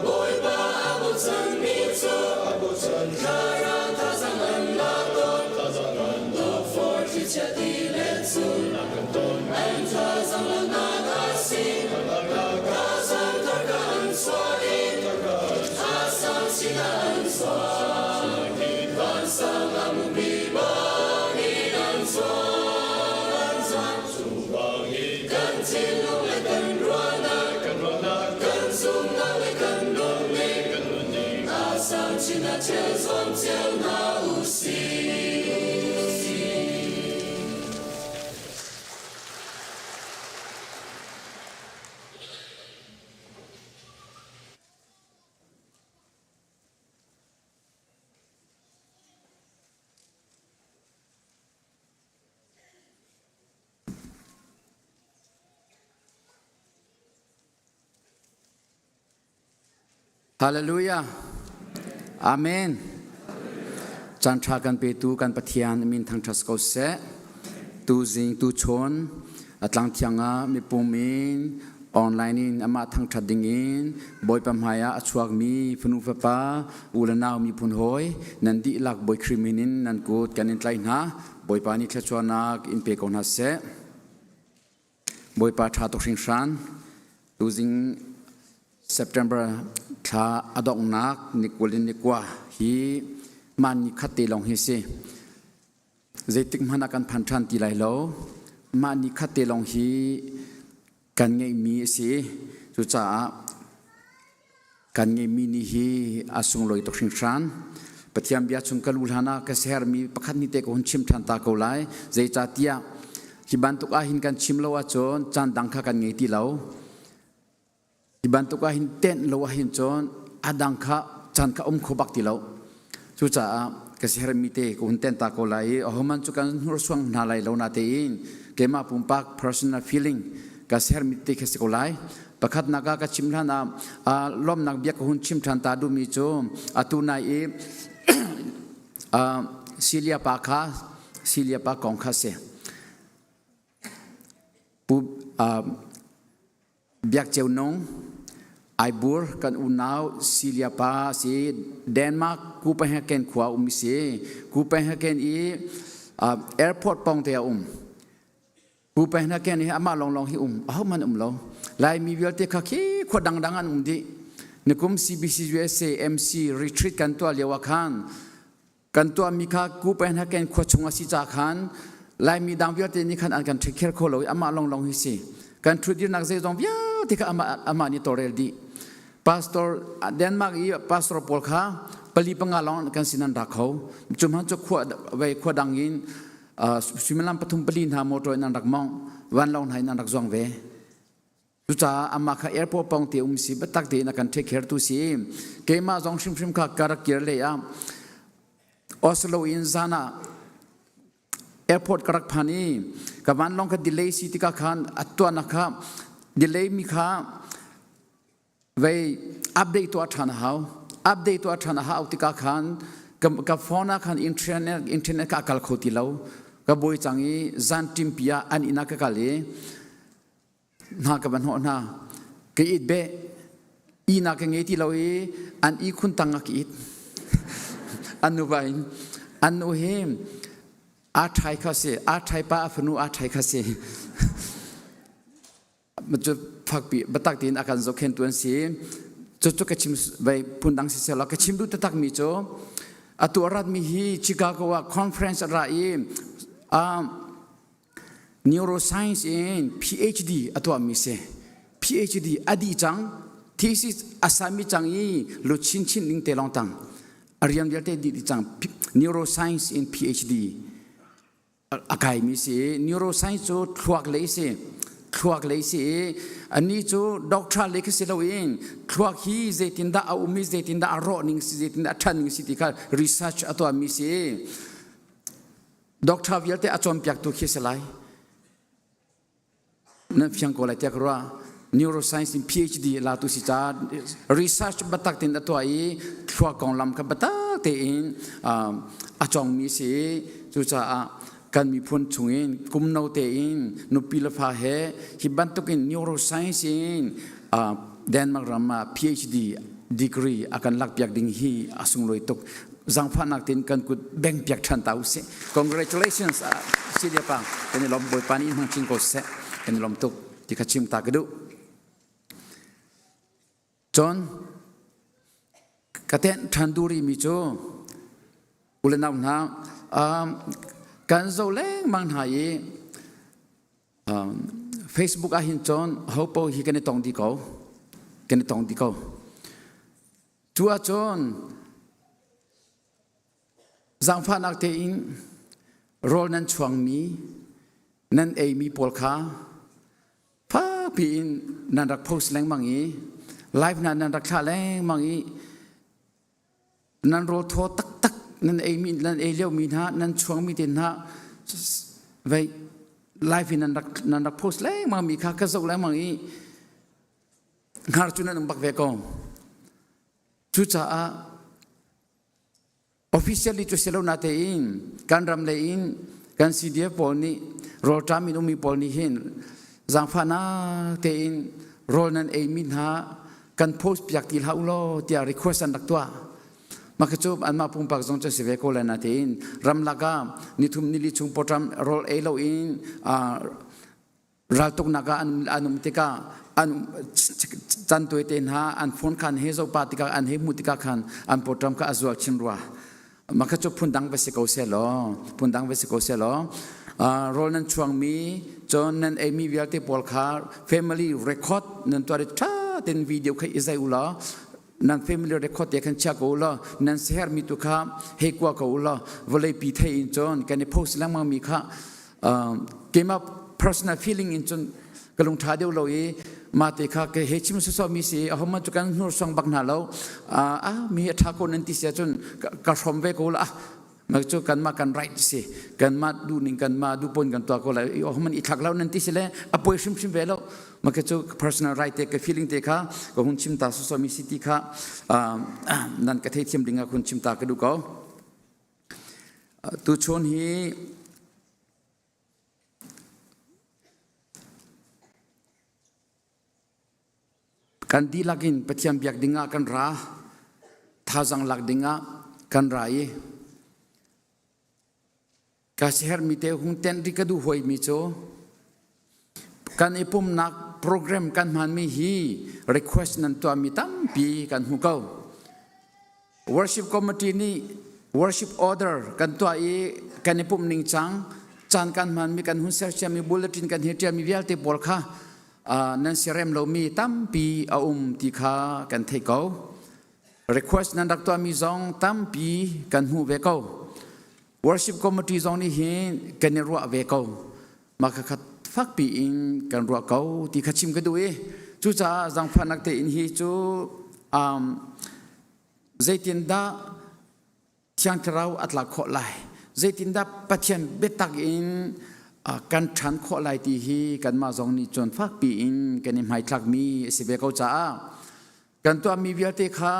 Bawipa a bochanmi cu thlarau thazaang an la tawn. Tukforh thlichia ti le cu an thazaang laknak a si. Thazaang thar kha an chuah i a sang sinah an zuang. Vansang ah mupi bangin an zuang, an zuang. Kan thinlung le kan ruahnak, kan zumhnak le kan nunning, a sang chin ah thil zuam cio hna u sih. Hallelujah. Amen. Caan ṭha kan petu kan Pathian min thangṭhat ko seh. Tu zing tu chun a tlang thiang ah mipum in online in amah thangṭhat ding in Bawipa hmai ah a chuakmi fanu fapa u le nau miphun hawi nan dihlak Bawi Khrih min in nan kut kan in tlaih hna. Bawipa nih thluachuahnak in pe ko hna seh. Bawipa ṭha tuk hringhran. Tuzing September thla a donghnak ni 20 in ni 9 hi mah ni khat te lawng hi si. Zeitik hmanh ah kan phan ṭhan ti lai lo. Mah ni khat te lawng hi kan ngeihmi a si. Cucaah kan ngeihmi ni hi a sunglawi tuk hringhran. Pathian bia chung ka lu hlan ah ka sermi pakhat ni te ka hun chim ṭhan ta ko lai. Zeicahtiah hi bantuk ah hin kan chim lo ahcun caan dang kha kan ngei ti lo. Hi bantuk ah hin tenh lo ahhin cun a dang kha caan kha um kho bak ti lo. Cucaah ka siaherhmi te ka hun tenh ta ko lai i ahohmanh cu kan hnursuang hna lai lo natein keimah pumpak personal feeling ka siaherhmi te kha si ko lai. Pakhatnak ah ka chim hlan ah lawmnak bia ka hun chim ṭhan ta duhmi cu atu nai i Celia pa kha Celia pa kong kha si. Pu Biak Ceu Nung, Aibur kan unau Silia pa si Denmark Copenhagen khua um si. Copenhagen i airport pawng te a um. Copenhagen hi amah lawnglawng hi um. Ahohmanh um lo. Laimi vialte kha khi khua dangdang an um dih. Nikum CBC USA MC retreat kan tuah lio ah khan kan tuahmi kha Copenhagen khua chung a si ca khan Laimi dang vialte nih khan an kan take care kho lo i amah longlong hi si kan ṭhutdirnak zeizong vialte kha amah amah nih tawlrel dih pastor Denmark i pastor pawl kha pali panga lawng kan sin an ra kho cu hman cu khua vei khua dang in suimilam pathum pali hna motor in an rak mong vanlawng hna in an rak zuang ve Cucaah amah kha airport pawng te um si biatak tein a kan take care tu si. Keimah zong hrimhrim kha ka rak kir lei ah Oslo in zan ah airport ka rak phan i ka vanlawng kha delay si tikah khan a tuahnak kha delay mi kha vei update tuah ṭhan a hau. Update tuah ṭhan a hau tikah khan ka, ka phone ah khan internet internet ka kal kho ti lo. Ka buai cang i zan ṭimpi ah an inn ah ka kal i hna ka va hnawh hna ka it beh ihnak ka ngei ti lo i an ihkhun tang ah ka it. An nuva in an nu hi aa ṭhai kha si aa ṭhai pa a fanu aa ṭhai kha si cu fakpi biatak tein a kan zohkhentu an si cu cu ka chim vai phundang si seh law ka chim duh taktak mi cu atu a ratmi hi Chicago ah conference a ra i neuroscience in PhD a tuahmi si PhD a dih cang thesis a sami cang i lu chinchin ding te lawng tang a rian vialte dih dih cang neuroscience in PhD a kaimi si neuroscience cu thluak lei si thluak lei si ani cu doctor lei khi si loin thluak hi zeitindah a um i zeitindah a rawh ning si zeitindah a ṭhan ning si ti kha research a tuahmi si doctor vialte a cawnpiaktu khi si lai Nan fiang ko lai tiah ka ruah. Neuroscience in PhD la tu si ca research batak tein a tuah i thluak konglam kha batak tein a cawngmi si. Cucaah kan miphun chungin kum no tein nupi le fa he hi bantukin neuroscience in Denmark ram ah PhD degree a kan lakpiak ding hi a sunglawi tuk. Zangfahnak tein kan kut beng piak ṭhan ta usih. Congratulations Celia pa kan i lawm Bawipa nih in hmang chin ko seh. Kan i lawm tuk ti kha chim ta ka duh. Cun ka tenh ṭhan duh rihmi cu u le nau hna kan zo lengmang hna i Facebook ah hin cun hopo hi kan i tong dih ko. Kan i tong dih ko. Cu ahcun zaangfahnak tein rawl nan chuangmi, nan eimi pawl kha fakpi in nan rak post lengmang i live hna nan rak thlah lengmang i nan rawl thaw taktak nan eimi nan ei liomi hna nan chuangmi te hna vei live in nan rak nan rak post lengmang mi kha ka zoh lengmang i hngar cu nan um bak ve ko. Cucaah officially cu si lo na tein kan ram lei in kan CDF pawl nih rawlṭam in ummi pawl nih hin zaangfahnak tein rawl nan eimi hna kan post piak ti hlah u law tiah request an rak tuah. Mah cu anmah pumpak zong cu si ve ko lai na tein ramlak ah nithum nili chung pawṭam rawl ei loin raltuknak ah an um tikah an can tuai te hna an phone khan he zopa tikah an he hmu tikah khan an pawṭam kha a zual chin rua mah kha cu phundang va si ko seh law phundang va si ko seh law rawl nan chuangmi cun nan eimi vialte pawl kha family record nan tuah ṭha tein video kha i zai u law nan family record te khan chia ko u law nan sehermi tu kha hei kua ko u law vawlei pi thei in cun kan i post lengmang mi kha keimah personal feeling in cun ka lung ṭha deuh lo i mah te kha ke he chim soso mi si ahohmanh cu kan hnursuang bak hna lo ah mi a ṭha ko nan ti si ahcun ka hrom ve ko la mah cu kanmah kan right si kanmah duhning kanmah duhpon kan tuah ko lai ahohmanh i thlak lo nan ti si le a poi hrimhrim ve lo mah cu personal right te ka feeling te kha ka hun chim ta soso mi si ti kha nan ka theithiam ding ah hun chim ta ka duh ko Tuchun hi kan dihlak in Pathian biak dingah kan ra, thazaang lak dingah kan ra i ka sihermi te hung tenh rih ka duh hoimi cu kan i pumnak program kan hmanmi hi request nan tuahmi tampi kan hmu ko. Worship committee nih worship order kan tuah i kan i pumh ning cang caan kan hmanmi kan hun sersiammi bulletin kan hi ṭialmi vialte pawl kha nan siarem lomi tampi a um ti kha kan theih ko. Request nan rak tuahmi zong tampi kan hmuh ve ko. Worship committee zong nih hin kan i ruah ve ko. Mah kha fakpi in kan ruah ko ti kha chim ka duh i cucaah zaangfahnak tein hi cu um, zeitindah Thiang Thlarau a tlak khawh lai zeitindah Pathian biatak in kan ṭhan khawh lai ti hi kanmah zong nih cun fakpi in kan i hmaithlakmi a si ve ko caah kan tuahmi vialte kha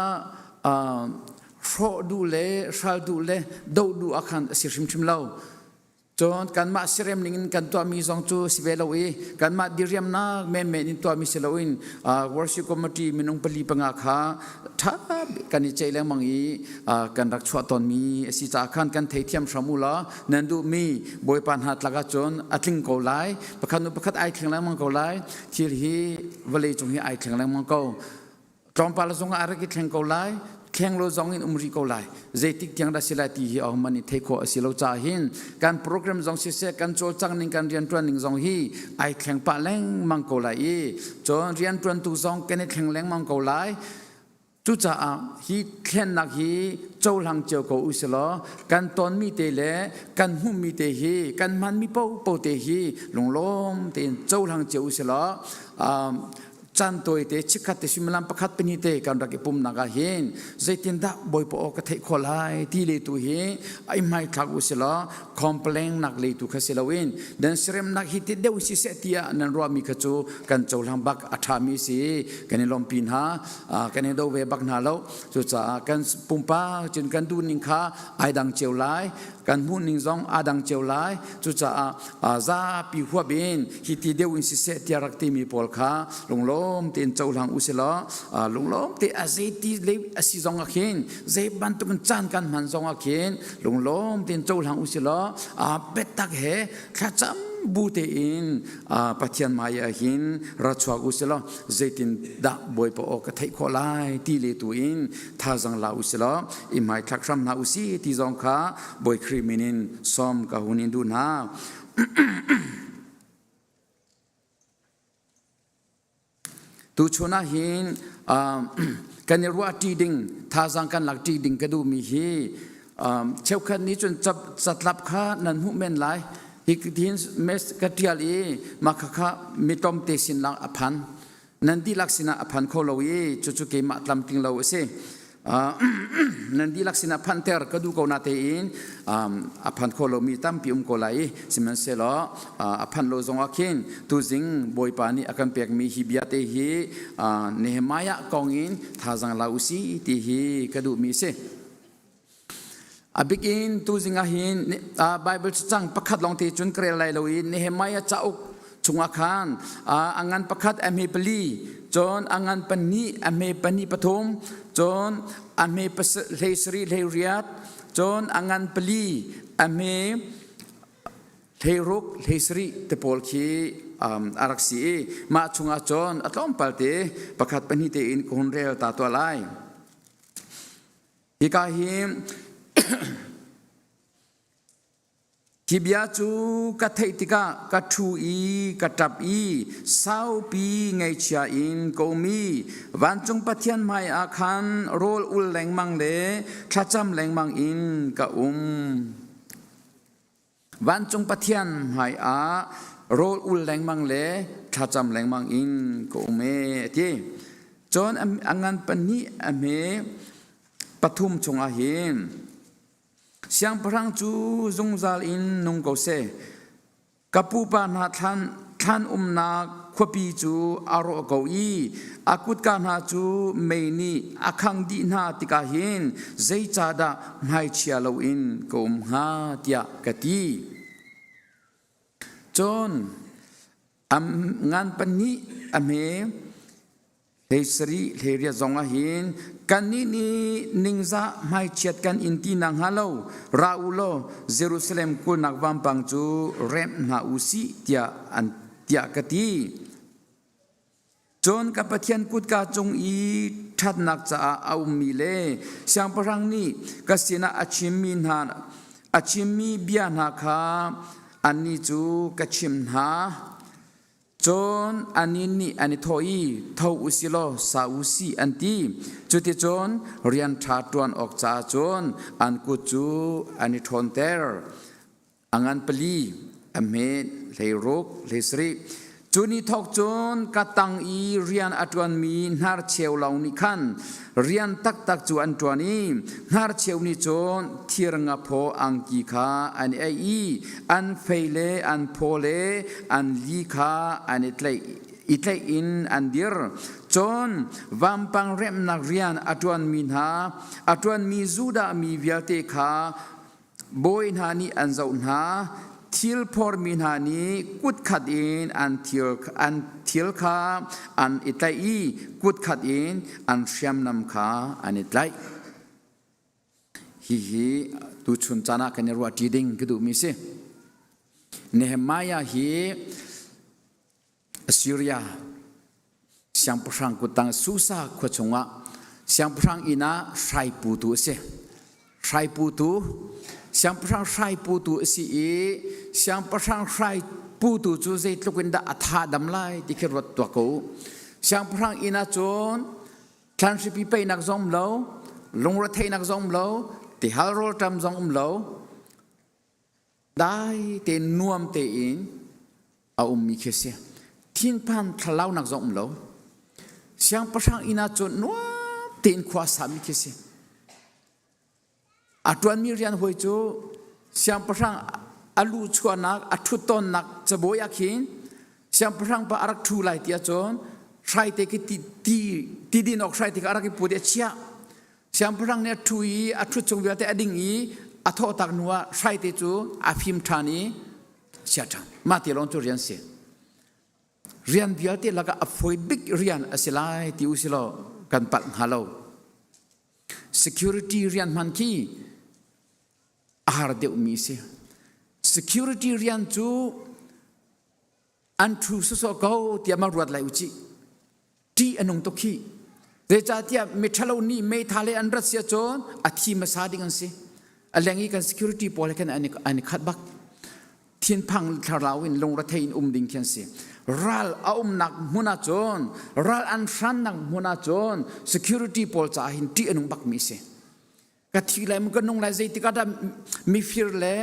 hrawh duh le hral duh le doh duh ah khan a si hrimhrim lo. Cun kanmah sirem ning in kan tuahmi zong cu si ve lo i kanmah diriamnak menmen in tuahmi si loin worship committee minung pali panga kha ṭha kan i ceih lengmang i kan rak chuah tawnmi a si caah khan kan theithiam hram u law nan duhmi Bawipa hna tlak ahcun a tling ko lai. Pakhat hnu pakhat ai thleng lengmang ko lai. Thil hi vawlei cung hi ai thleng lengmang ko. Tlawmpal zong ah a rak i thleng ko lai, thleng lo zong in um rih ko lai. Zeitik tiang dah si lai ti hi ahohmanh nih theih khawh a si lo caah hin kan program zong siseh, kan cawlcangh ning, kan rianṭuan ning zong hi ai thleng pah lengmang ko lai i cun rianṭuantu zong kan i thleng lengmang ko lai. Cucaah hi thlennak hi cohlang cio ko u silaw kan tonmi te le kan hmuhmi te hi kan hmanmi paohpaoh te hi lunglawm tein cohlang cio u silaw caan tawite chikkhat te suimilam pakhat pahnih te kan rak i pumnak ah hin zeitindah Bawipa aw ka theih khawh lai ti le tu hi ai hmaithlak u silaw complain nak le tu kha si loin dan siremnak hi ti deuh si seh tiah nan ruahmi kha cu kan cohlang bak a ṭhami si kan i lawmpi hna kan i do ve bak hna lo cucaah kan pumpak cun kan duh ning kha ai dang cio lai kan hmuh ning zong aa dang cio lai cucaah zapi huap in hi ti deuh in siseh tiah rak timi pawl kha lunglawm tein cohlang u silaw lunglawm te a zei ti le a si zong ah khin zei bantuk in caan kan hman zong ah khin lunglawm tein cohlang u silaw biatak he thlacam bu tein Pathian hmai ah hin ra chuak u silaw zeitin dah Bawipa aw ka theih khawh lai ti le tu in thazang la u silaw i hmaithlak hram hna u si ti zong kha Bawi Khrih min in sawm ka hun in duh hna. Tuchun ah hin kan i ruah ṭi ding, thazang kan lak ṭi ding ka duhmi hi cheukhat nih cun catlap kha nan hmuh men lai. Hi hin mes ka ṭial i mah khakha mi tlawmte sin lang a phan. Nan dihlak sinah a phan kho lo i cucu keimah tlamtling lo a si. Nan dihlak sinah phanter ka duh ko na tein a phan kho lomi tampi um ko lai i sihmanhsehlaw a phanh lo zongah khin tuzing Bawipa nih a kan pekmi hi bia te hi Nehemiah kong in thazang la u si ti hi ka duhmi a si. A bikin tuzing ah hin Bible cacang pakhat lawng te cun ka rel lai lo i Nehemiah cauk chungah khan a ngan pakhat a hme pali cun a ngan pahnih a hme pahnih pathum cun a hme hlei sarih hlei riat cun a ngan pali a hme hlei ruk hlei sarih te pawl khi a rak si i mah chungah cun a tlawmpal te pakhat pahnih tein ka hun rel ta tuah lai. Hika hi hi bia cu ka theih tikah ka ṭhu i ka ṭap i saupi ngaihchia in ka um i vancung Pathian hmaiah khan rawl ul lengmang le thlacam lengmang in ka um. Vancung Pathian hmaiah rawl ul lengmang le thlacam lengmang in ka um ee a ti. Cun a ngan pahnih a hme pathum chungah hin siangpahrang cu zungzal in nung ko seh. Ka pupa hna thlan thlan umnak khuapi cu a rawh ko i a kutka hna cu mei nih a khangh dih hna tikah hin zeicahdah hmaichia loin ka um hnga tiah ka ti. Cun ngan pahnih a hme hlei sarih hlei riat zong ah hin kannih nih ningzah hmaichiat kan in ti nakhnga lo ra u law Jerusalem kulhnak vampang cu remh hna u sih tiah an tiah ka ti. Cun ka Pathian kutka cung i ṭhatnak caah a ummi le siangpahrang nih ka sinah a chimmi hna a chimmi bia hna kha annih cu ka chimh hna. Cun annih nih an i thawh i, Tho u si law sa u sih, an ti. Cuticun rian ṭha ṭuan awk caah cun an kut cu an i ṭhawnter. A ngan pali, a hme hleiruk, hleisarih. Cu ni thawk cun ka tang i rian a ṭuanmi hnarcheu lawng nih khan rian taktak cu an ṭuan i hnarcheu nih cun thir ngaphaw angki kha an i aih i an fei le an phaw le an li kha an i tlaih i tlaih in an dir. Cun vampang remhnak rian a ṭuanmi hna a ṭuanmi Judah mi vialte kha bawi hna nih an zoh hna. thil phormi hna nih kut khat in an thil an thil kha an i tlaih i kut khat in an hriamnam kha an i tlaih. Hihi tuchun caan ah kan i ruahṭi ding ka duhmi si. Nehemiah hi Assyria siangpahrang kuttang Susa khua chungah siangpahrang inn ah hrai putu a si. Hrai putu, siangpahrang hrai putu a si i siangpahrang hrai putu cu zeitluk in dah a tha dam lai ti khi ruat tuah ko u. Siangpahrang inn ah cun thlanhripi peihnak zong um lo, lungretheihnak zong um lo, tihal rawlṭam zong um lo, dai tein nuam tein a ummi khi a si. Thinphan thlalaunak zong um lo. Siangpahrang inn ah cun nuam tein khua a sami khi a si. A ṭuanmi rian hawi cu siangpahrang a lu chuahnak a ṭhut tawnnak cabuai ah khin siangpahrang pa a rak ṭhu lai ti ahcun hraite khi ti, ti, ti din awk hraite kha a rak i put i a chiah. Siangpahrang nih a ṭhu i a ṭhut chung vialte a ding i a thawhtak hnu ah hraite cu a fim ṭhan i chia ṭhan. Mah ti lawng cu rian si. Rian vialte lakah a fawi bik rian a si lai ti u si law kan palh hnga lo. Security rian hman khi a har deuhmi si. Security rian cu an ṭhu sawsawh ko tiah ma ruat lai u cih. Ṭih a nung tuk hi. Zeicahtiah miṭhalo nih meithal he an rat si ahcun a thi hmasa ding an si. A leng i kan security pawl he khan an i khat bak. Thinphang thlarau in lungrethei in um ding khi an si. Ral a umnak hmun ahcun, ral an hrannak hmun ahcun security pawl caah hin ṭih a nung bakmi a si. Ka thi lai ka nung lai zeitik ah dah mifir le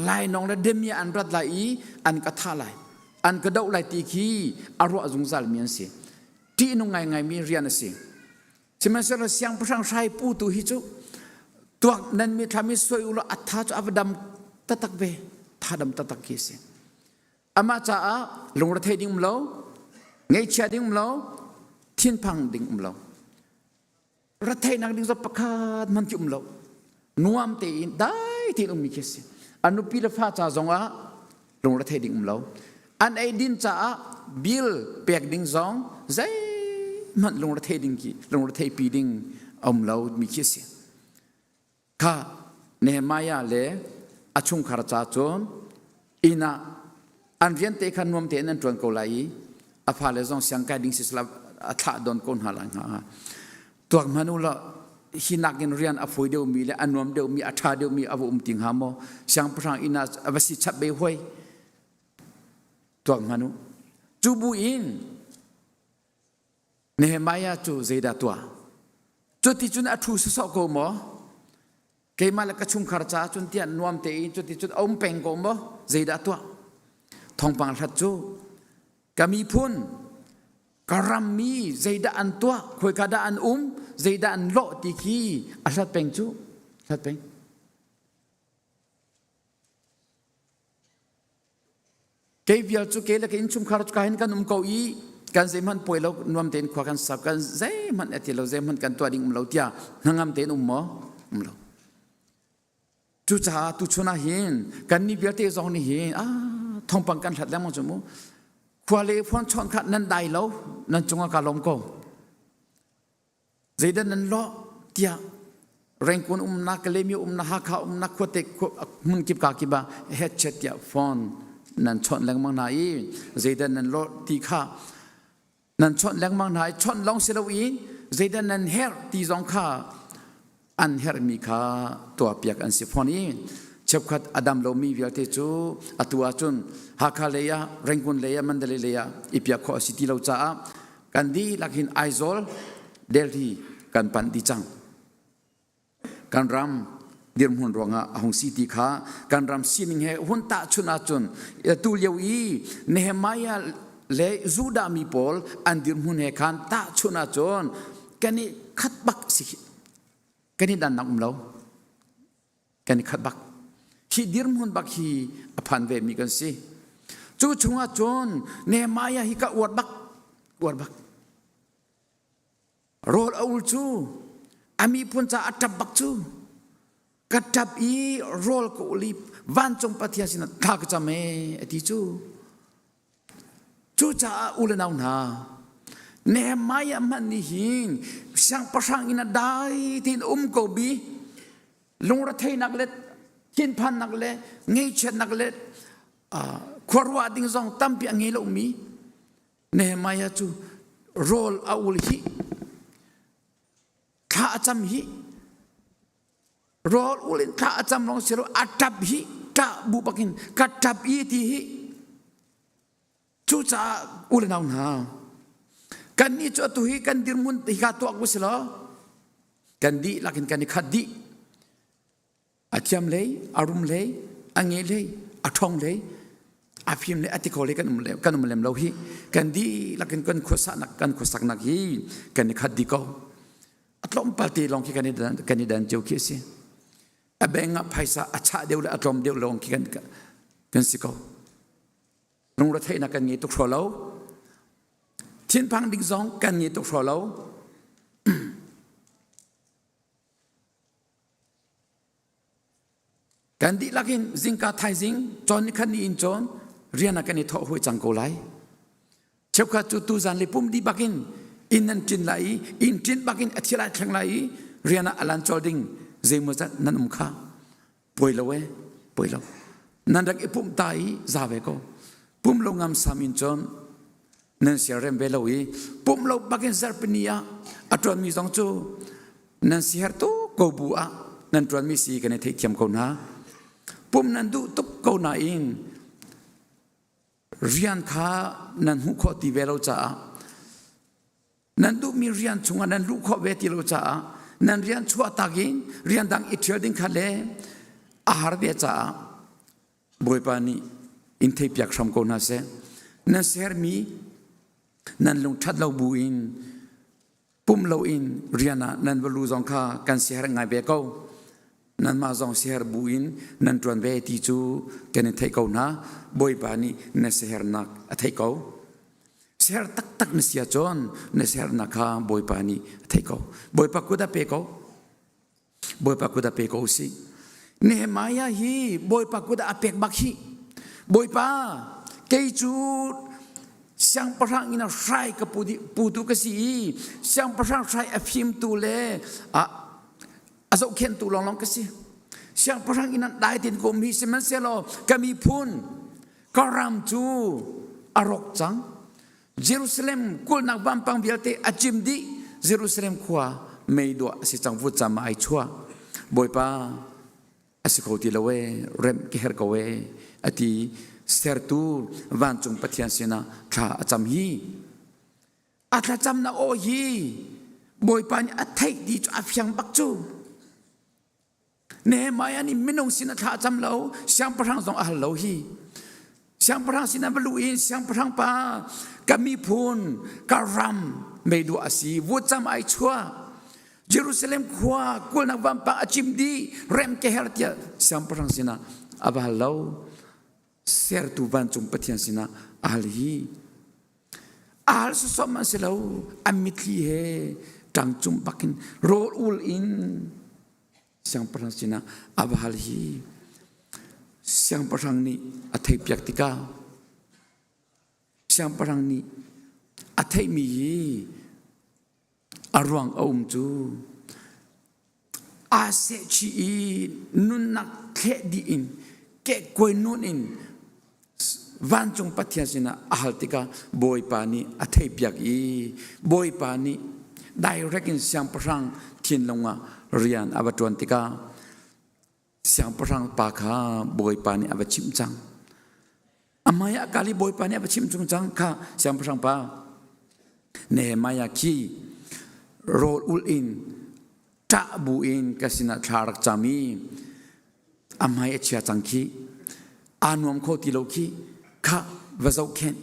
lainawng le demia an rat lai i an ka thah lai an ka doh lai ti khi a ruah zungzal mi an si. Ṭihnung ngaingai mi rian a si. Sihmanhsehlaw siangpahrang hrai pu tu hi cu tuak nan mi thlam i soi u law a tha cu a va dam taktak ve tha dam taktak khi a si. Amah caah lungrethei ding um lo, ngaihchia ding um lo, thinphang ding um lo. Retheihnak ding zong pakhat hmanh khi um lo. Nuam tein dai tein ummi khi a si. An nupi le fa ca zongah lungrethei ding um lo. An eidin caah bill pek ding zong zeihmanh lungrethei ding khi lungrethei pi ding a um lo mi khi a si. Kha Nehemiah le a chungkhar ca cun inn ah an rian te kha nuam tein an ṭuan ko lai i a fale zong siangkai ding sisala a thlah don ko hna lai hnga. Tuak hmanh u law hi nakin rian a fawi deuhmi le a nuam deuhmi a ṭha deuhmi a va um ti hnga maw? Siangpahrang inn ah a va si chap ve hoi. Tuak hmanh u. Cu bu in Nehemiah cu zeidah tuah? Cuticun a ṭhu sawsawh ko maw? Keimah le ka chungkhar caah cun tiah nuam tein cuticun a um peng ko maw? Zeidah tuah? Thawngpang hlat cu ka miphun, ka rammi zeidah an tuah, khoika dah an um, zeidah an lawh ti khi a hlat peng cu, hlat peng. Kei vial cu ke le ke innchungkhar cu ka hin kan um ko i kan zeihmanh puai lo nuam tein khua kan sak kan zeihmanh a ti lo zeihmanh kan tuah ding um lo tiah hnangam tein um maw um lo cucaah tuchun ah hin kan nih vialte zong nih hin ah thawngpang kan hlat lengmang cu mu khua le phone chawn kha nan dai lo nan cungah ka lawm ko Zeidah nan lawh tiah Rengkun umnak, Kalemi umnak, Hakha umnak, khuate hmun kip ka kip ah headset tiah phone nan chawnh lengmang hna i zeidah nan lawh ti kha nan chawnh lengmang hna i chawnh lawng si loin zeidah nan herh ti zong kha an herhmi kha tuahpiak an si fawn i cheukhat a dam lomi vialte cu atu ahcun Hakha lei ah Rangoon lei ah Mandalay lei ah i piak khawh a si ti lo caah kan dihlak hin Aizawl Delhi kan panh dih cang. Kan ram dirhmun ruangah a hung si ti kha kan ram sining he hun tahchunh ahcun tu lio i Nehemiah le Judah mi pawl an dirhmun he khan tahchunh ahcun kan i khat bak si kan i dannak um lo. Kan i khat bak. Hi dirhmun bak hi a phan ve mi kan si. Cu chungah cun Nehemiah hi ka uar bak, uar bak. Rawl a ul cu a miphun ca a ṭap bak cu. Ka ṭap i rawl ka ul i Vancung Pathian sinah thla ka cam ee a ti cu. Cucaah u le nau hna, Nehemiah hmanh nih hin siangpahrang inn ah dai tein um ko bi lungretheihnak le thinphannak le ngaihchiatnak le khuaruah ding zong tampi a ngei lomi Nehemiah cu rawl a ul hi thla a cam hi rawl ul in thla a cam lawng si lo a ṭap hi ṭah bu bakin ka ṭap i ti hi cucaah u le nau hna kan nih cu atu hi kan dirhmun hika tuak u si law kan dihlak in kan i khat dih a thiam lei a rum lei a nge lei a ṭhawng lei a fim le a ti kho lei kan um lem kan um lem lo hi kan dihlak in kan khuasaknak kan khuasaknak hi kan i khat dih ko a tlawmpal te lawng khi kan i dan kan i dan cio khi a si a beng ah phaisa a chah deuh le a tlawm deuh lawng khi kan kan si ko lungretheihnak kan ngei tuk hraw lo thinphang ding zong kan ngei tuk hraw lo Kan dihlak in zingka thaizing cawn ni khat ni in cawn rian ah kan i thawh hui cang ko lai. Cheukhat cu tuzan le pum dih bakin inn nan ṭin lai i inn ṭin bakin a thil ai thleng lai i rian ah alan col ding zeimawzat nan um kha poi lo e poi lo nan rak i pumh ta i za ve ko pum lo ngam sam in cun nan siarem ve lo i pum lo bakin zarpini ah a ṭuanmi zong cu nan siher tuk ko bu ah nan ṭuanmi si kan i theihthiam ko hna pum nan duh tuk ko nain rian kha nan hmuh khawh ti ve lo caah nan duhmi rian chungah nan luh khawh ve ti lo caah nan rian chuah tak in rian dang i ṭhial ding kha le a har ve caah Bawipa nih in theipiak hram ko hna seh nan sermi nan lung ṭhat lo bu in pum loin rian ah nan va lu zong kha kan siaherh ngai ve ko nanmah zong siaherh bu in nan ṭuan ve ti cu kan in theih ko hna Bawipa nih na siaherhnak a theih ko siaherh taktak na si ahcun na siaherhnak kha Bawipa nih a theih ko Bawipa kut a pe ko Bawipa kut a pe ko usih. Nehemiah hi Bawipa kut ah a pek bak hi. Bawipa, kei cu siangpahrang in a hrai ka putu ka si i siangpahrang hrai a fimtu le a a zohkhenhtu lawnglawng ka si. Siangpahrang in an dai tin ko mi sihmanhsehlaw ka miphun ka ram cu a rawk cang. Jerusalem kulhnak vampang vialte a cim dih Jerusalem khua mei duah a si cang vutcam ah ai chuah Bawipa a si kho ti lo ee remh ka herh ko ee a ti sertu vancung Pathian sinah thla a cam hi a thlacamnak aw hi Bawipa nih a theih ti cu a fiang bak cu Nehemiah nih minung sin a thla cam lo, siangpahrang zong a hal lo hi. Siangpahrang sin a va luh in siangpahrang pa ka miphun ka ram meiduah a si vutcam ai chuah Jerusalem khua kulnak vampang a cim dih rem ke her tiah siangpahrang sinah a va hal lo sertu vancung Pathian sinah a hal hi a hal sawsawm an si lo an mitthli he ṭang cung bakin rawl ul in siangpahrang sinah a va hal hi siangpahrang nih a theihpiak tikah siangpahrang nih a theihmi hi a ruang a um cu aa sehchih i nunnak thleh dih in kehkuai nun in vancung Pathian sinah a hal tikah Bawipa nih a theihpiak i Bawipa nih direct in siangpahrang thinlung ah rian a va ṭuan tikah siangpahrang pa kha Bawipa nih a va chimh cang. A hmai ah kal i Bawipa nih a va chimh chung cang kha siangpahrang pa Nehemiah khi rawl ulh in ṭah bu in ka sinah thla rak cam i a hmai a chia cang khi aa nuam kho ti lo khi kha va zohkhenh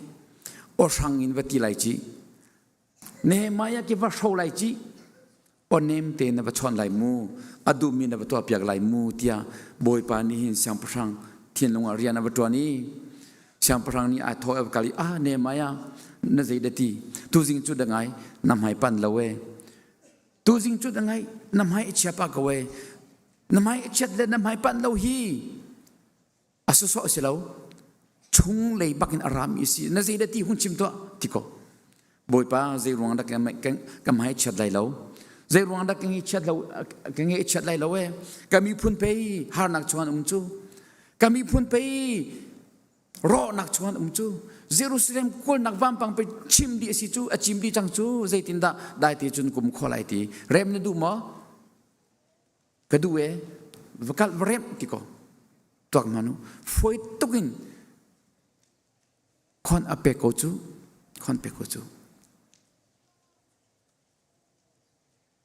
aw hrang in va ti lai ci Nehemiah ki va hro lai ci aw nem te na va chawn lai mu a duhmi na va tuahpiak lai mu tiah Bawipa nih hin siangpahrang thinlung ah rian a va ṭuan i siangpahrang nih ai thawh i va kal i ah Nehemiah na zei da ti tuzing cu da ngai na hmai pan lo e tuzing cu da ngai na hmai a chia pa ko e na hmai a chiat le na hmai panh lo hi. A sawsawh a si lo. Chung lei bak in a rami si. Na zei dah ti hun chim tuah ti ko. Bawipa zei ruang dah ka hmai chiat lai lo. Zei ruang dah ka nge chiat lo ka nge chiat lai lo e. Ka miphun pei harnak chuan um cu. Ka miphun pei rawhnak chuan um cu. Jerusalem kulnak vampang pe chim dih a si cu a cim dih cang cu zeitindah dai te cun kum kho lai ti rem na duh maw ka duh e va kal va remh ti ko tuak hmanh u foi tuk in khon a pek ko cu khon pek ko cu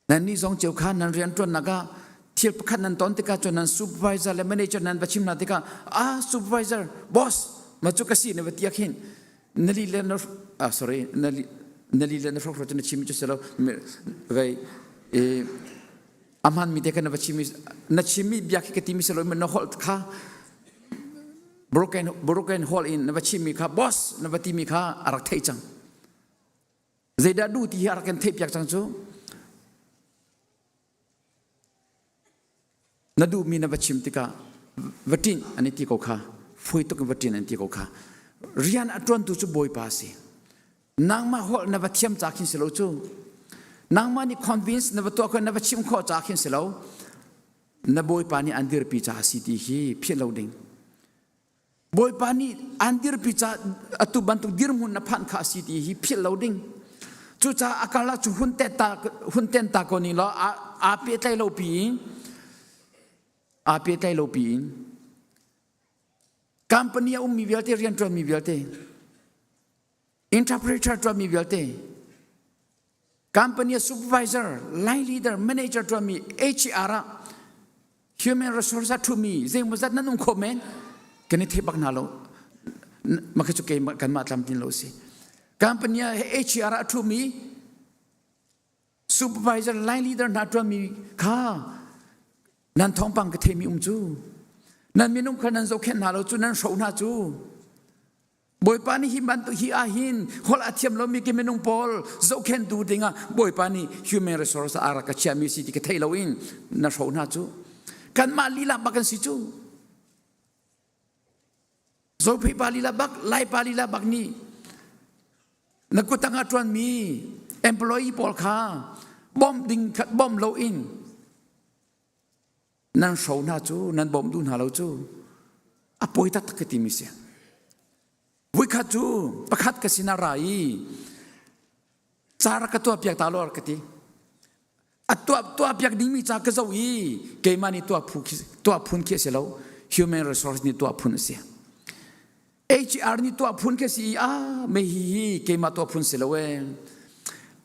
nan nih zong ceu kha nan rian ṭuannak ah thil pakhat nan ton tikah cun nan supervisor le manager nan va chim hna tikah ah supervisor boss ma cu ka si na va tiak hin na li le na ah sorry na li na li le na hrok cu na chim cu si lo vei a hmanmi te kha na va chim na chimmi bia khi ka timi si lo na holh kha broken broken holh in na va chimmi kha boss na va timi kha a rak theih cang zeidah duh ti hi a rak kan theih piak cang cu na duhmi na va chim tikah va ṭinh an i ti ko kha foi tuk in va ṭin an ti ko kha rian a ṭuantu cu bawipa a si Nangmah holh na va thiam ca khin si lo cu. Nangmah nih convince na va tuah khawh na va chim khawh ca khin si lo. Na Bawipa nih an dirpi ca a si ti hi philh lo ding. Bawipa nih an dirpi ca atu bantuk dirhmun na phanh kha a si ti hi philh lo ding. Cucaah a karlak cu hun ten ta hun ten ta ko ni law aa pehtlaih lo pi in aa pehtlaih lo pi in company a ummi vialte rianṭuanmi vialte interpreter ṭuanmi vialte company supervisor line leader manager ṭuanmi HR ah human resource ah ṭhumi zeimawzat nan um khawh men kan i theih bak hna lo mah khi cu keimah kanmah tlamtlin lo si company ah HR ah ṭhumi supervisor line leader hna ṭuanmi kha nan thawngpang ka theimi um cu nan minung kha nan zohkhenh hna lo cu nan hro hna cu Bawipa nih hi bantuk hi ah hin holh a thiam lomi ke minung pawl zohkhenhtu dingah Bawipa nih human resource a rak ka chiahmi si ti ka theih loin na hro hna cu kanmah lila bak kan si cu Zophei pa lila bak Lai pa lila bak nih na kutang ah ṭuanmi employee pawl kha bawmh ding khat bawmh loin nan hro hna cu nan bawmh duh hna lo cu a poi taktak ka timi si vuikhat cu pakhat ka sin ah ra i ca rak ka tuah piak ta lo ka ti a tuah tuah piak dingmi ca ka zoh i keimah nih tuah phu tuah phun khi a si lo human resource nih tuah phun a si HR nih tuah phun khi si i ah me hi hi keimah tuah phun si lo e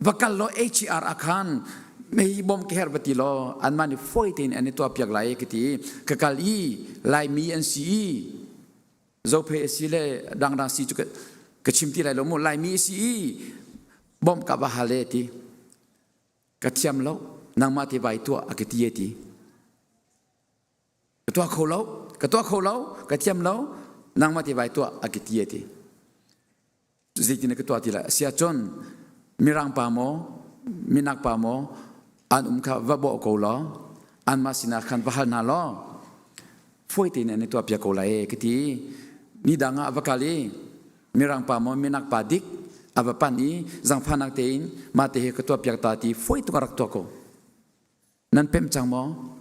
va kal law HR ah khan me hi bom ka her va ti law anmah nih fawi tein an i tuah piak lai ka ti ka kal i laimi an si i zophei a si le dangdang si cu ka chim ti lai lo mu laimi a si i bom ka va hal e ti ka thiam lo nangmah te vai tuah a ka ti e ti Ka tuah kho lo, ka tuah kho lo, ka thiam lo, nangmah te vai tuah a ka ti a ti. Zeitin ka tuah ti lai? Sia cun mirang pa maw, minak pa maw, an um kha va bawh ko law, anmah sinah khan va hal hna law, fawi tein an i tuah piak ko lai ka ti. Ni dang ah va kal i mirang pa maw minak pa dik a va pan i zangfahnak tein mah te hi ka tuah piak ta ti fawi tuk a rak tuah ko. Nan pemh cang maw?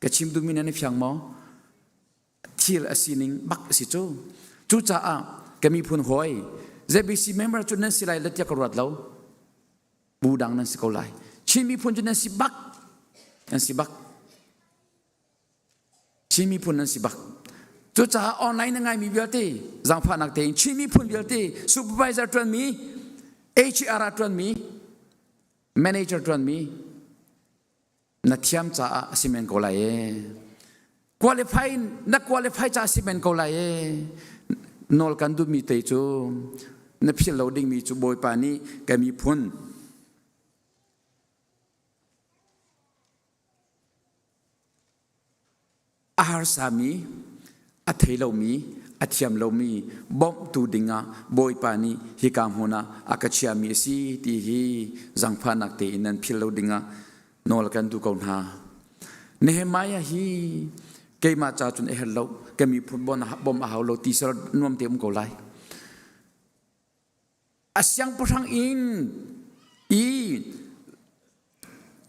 Ka chim duhmi nan i fiang maw? Thil a sining bak a si cu. Cucaah ka miphun hawi ZBC member cu nan si lai le tiah ka ruat lo. Bu dang nan si ko lai. Chin miphun cu nan si bak. Nan si bak. Chin miphun nan si bak. Cucaah online na ngaimi vialte zaangfahnak tein Chin miphun vialte supervisor ṭuanmi HR ah ṭuanmi manager ṭuanmi na thiam caah a si men ko lai e qualify na qualify caah a si men ko lai e nawl kan duhmi te cu na philh lo dingmi cu Bawipa nih ka miphun A harsami, a thei lomi, a thiam lomi bawmhtu dingah Bawipa nih hika hmun ah a ka chiahmi a si ti hi zangfahnak tein nan philh lo dingah nawl kan duh ko hna. Nehemiah hi Keimah ca cun a herh lo. Ka miphun bawm a hau lo ti sal nuam te um ko lai. A siangpahrang inn i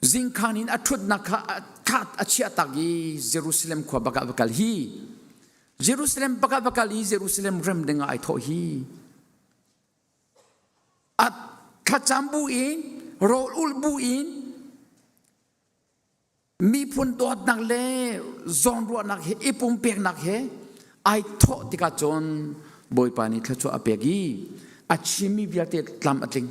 zingkhan in a ṭhutnak kha khat a chiah tak i Jerusalem khua bak ah va kal hi. Jerusalem bak ah va kal i Jerusalem rem ding ah ai thawh hi. A thlacam bu in rawl ulh bu in miphun dawtnak le zawnruahnak he i pumpeknak he ai thawh tikah cun Bawipa nih thluachuah a pek i a chimmi vialte tlam a tling.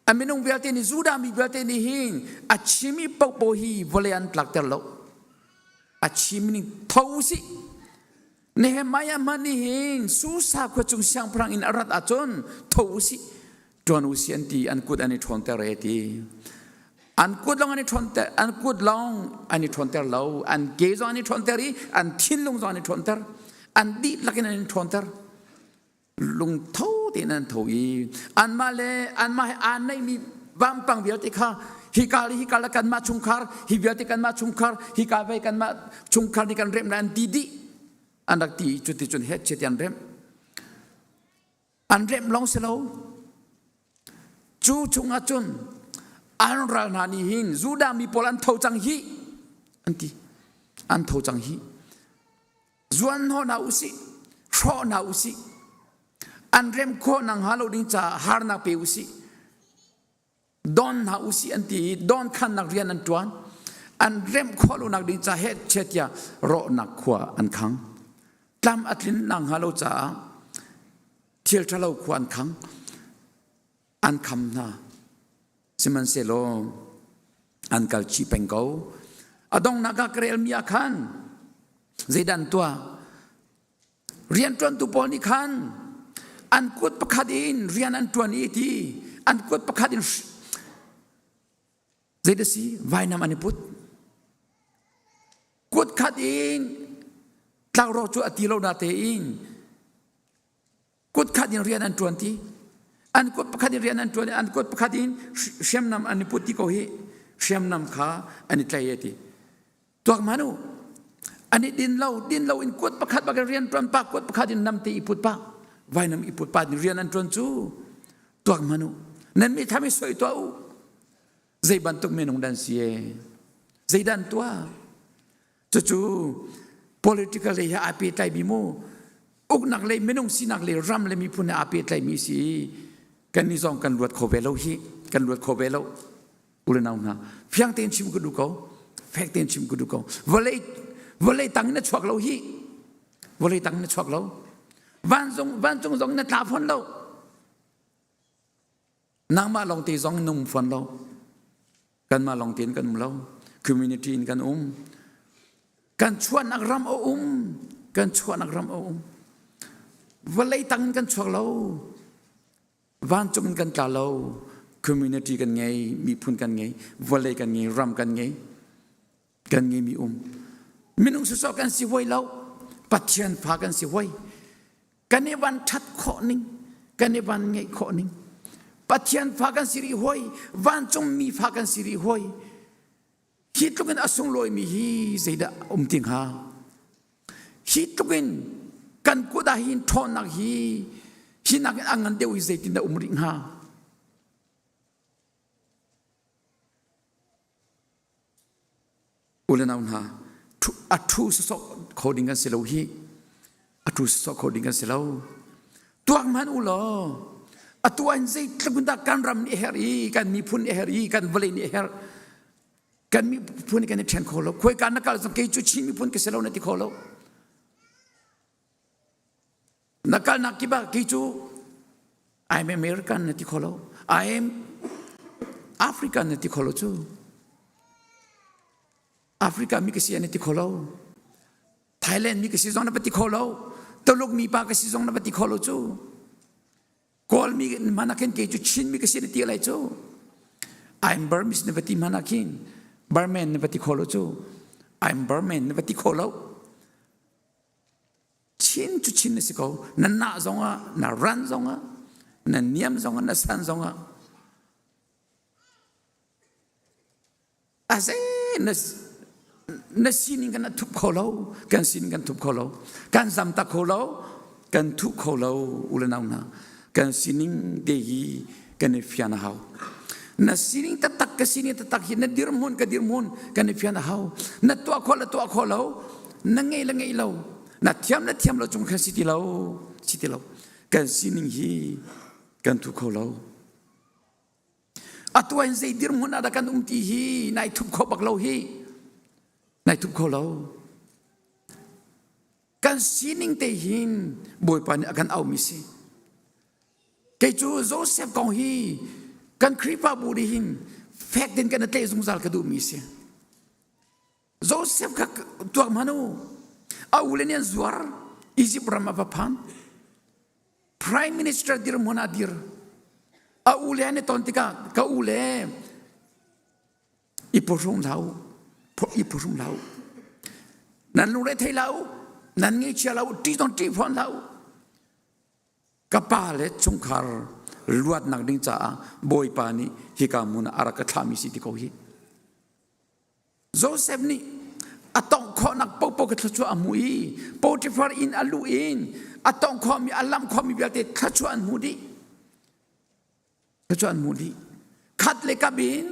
A minung vialte nih Judah mi vialte nih hin a chimmi paohpaoh hi vawlei an tlakter lo. A chimmi ning tho usih. Nehemiah hmanh nih hin Susa khua cung siangpahrang in a rat ahcun tho usih ṭuan usih an ti an kut an i ṭhawnter e ti. An kut lawng an i ṭhawnter an kut lawng an i ṭhawnter lo an ke zong an i ṭhawnter i an thinlung zong an i ṭhawnter an dihlak in an i ṭhawnter lungtho tein an tho i anmah le anmah he aa naihmi vampang vialte kha hika le hika le kanmah chungkhar hi vialte kanmah chungkhar hika vei kanmah chungkhar nih kan remh lai an ti dih an rak ti cuti cun het chiat an remh an remh lawng si lo cu chungah cun an ral hna nih hin Judah mi pawl an tho cang hi an ti an tho cang hi Zuan hnawh hna usih, hrawh hna usih. An rem khawh nak hnga lo ding caah harnak pe usih. Don hna usih an ti i don khannak rian an ṭuan. An remh khawh lo nak ding caah heh chiat tiah rawhnak khua an khang. Tlam a tlin nak hnga lo caah thil ṭhalo khua an khang. An kham hna. Sihmanhsehlaw an kal chih peng ko. A donghnak ah ka relmi ah khan zeidah an tuah? Rianṭuantu pawl nih khan an kut pakhat in rian an ṭuan i ti an kut pakhat in zeidah si vainam an i put. Kut khat in tlakrawh cu a ti lo na tein Kut khat in rian an ṭuan ti. An kut pakhat in rian an ṭuan i an kut pakhat in hriamnam an i put ti ko hi hriamnam kha an i tlai e ti. Tuak hmanh u. An i din lo, din lo in kut pakhat bak in rian ṭuan pa, kut pakhat in namte i put pa, vainam i put pa in rian an ṭuan cu. Tuak hmanh u. Nan mi tham i soi tuah u. Zei bantuk minung dan si e? Zeidan tuah? Cucu political lei he aa pehtlaimi mu uknak lei minung sinak lei ram le miphun he aa pehtlaimi si kan nih zong kan luat kho ve lo hi kan luat kho ve lo ulenau hna fiang tein chim ka duh ko fek tein chim ka duh ko vawlei vawlei tang in na chuak lo hi vawlei tang in na chuak lo vancung vancung zong in na tla fawn lo Nangmah lawngte zong in um fawn lo. Kanmah lawng tein kan um lo. Community in kan um. Kan chuahnak ram a um. Kan chuahnak ram a um. Vawlei tang in kan chuak lo. Vancung in kan tla lo. Community kan ngei, miphun kan ngei, vawlei kan ngei, ram kan ngei. Kan ngeimi um. Minung sawsawh kan si huai lo. Pathian fa kan si huai. Kan i van ṭhat khawh ning, kan i van ngeih khawh ning. Pathian fa kan si rih hoi, vancung mi fa kan si rih hoi. Hi tluk in a sunglawimi hi zeidah um ti hnga? Hi tluk in kan kut ah hin ṭhawnnak hi hi nakin a ngan deuh i zeitindah um rih hnga? U le nau hna, a ṭhu sawsawh kho ding kan si lo hi. A ṭhu sawsawh kho ding kan si lo. Tuak hmanh u law, atu ah hin zeitluk in dah kan ram nih a herh i, kan miphun nih a herh i, kan vawlei nih a herh. Kan miphun nih kan i ṭhen kho lo. Khuaika na kal zong kei cu Chin miphun ka si lo na ti kho lo. Na kalnak kip ah kei cu I'm American na ti kho lo. I am African na ti kho lo cu. Africa mi ka si na ti kho lo. Thailand mi ka si zong na va ti kho lo. Tuluk mi pa ka si zong na va ti kho lo cu. Kawl mi hmanh ah khin kei cu Chin mi ka si na ti lai cu. I'm Burmese na va ti hmanh ah khin Burman na va ti kho lo cu. I'm Burman na va ti kho lo. Chin cu Chin na si ko. Na nah zongah, na ran zongah, na niam zongah, na san zongah. A zei na, Na sining kan thup kho lo, kan sining kan thup kho lo, kan zam tak kho lo, kan thuh kho lo u le nau hna. Kan sining te hi kan i fian a hau. Na sining taktak ka sining taktak hi na dirhmun ka dirhmun kan i fian a hau. Na tuah khawh le tuah khawh lo, na ngei le ngei lo, na thiam le thiam lo cung khan si ti lo, si ti lo. Kan sining hi kan thu kho lo. Atu ah hin zei dirhmun ah dah kan um ti hi nai thup kho bak lo hi. Nai thup kho lo. Kan sining te hin Bawipa nih a kan aumi si. Kei cu Joseph kong hi kan Khrihfabu nih hin fek tein kan i tlaih zungzal ka duhmi si. Joseph kha tuak hmanh u. A u le nih an zuar. Egypt ram a va phan. Prime Minister dirhmun ah dir. A u le an i ton tikah ka u le i phuhrung hlah u. I phuhrung hlah u. Nan lungre thei hlah u. Nan ngeichia hlah u. Ṭih zong ṭih fawn hlah u. Ka pa le chungkhar luatnak ding caah Bawipa nih hika hmun ah a rak ka thlahmi si ti ko hi. Joseph nih a tongh khawhnak paohpaoh kha thluachuah a hmu i Potiphar inn a luh in a tongh khawhmi a lamh khawhmi vialte thluachuah an hmu dih. Thluachuah an hmu dih. Khat le kap in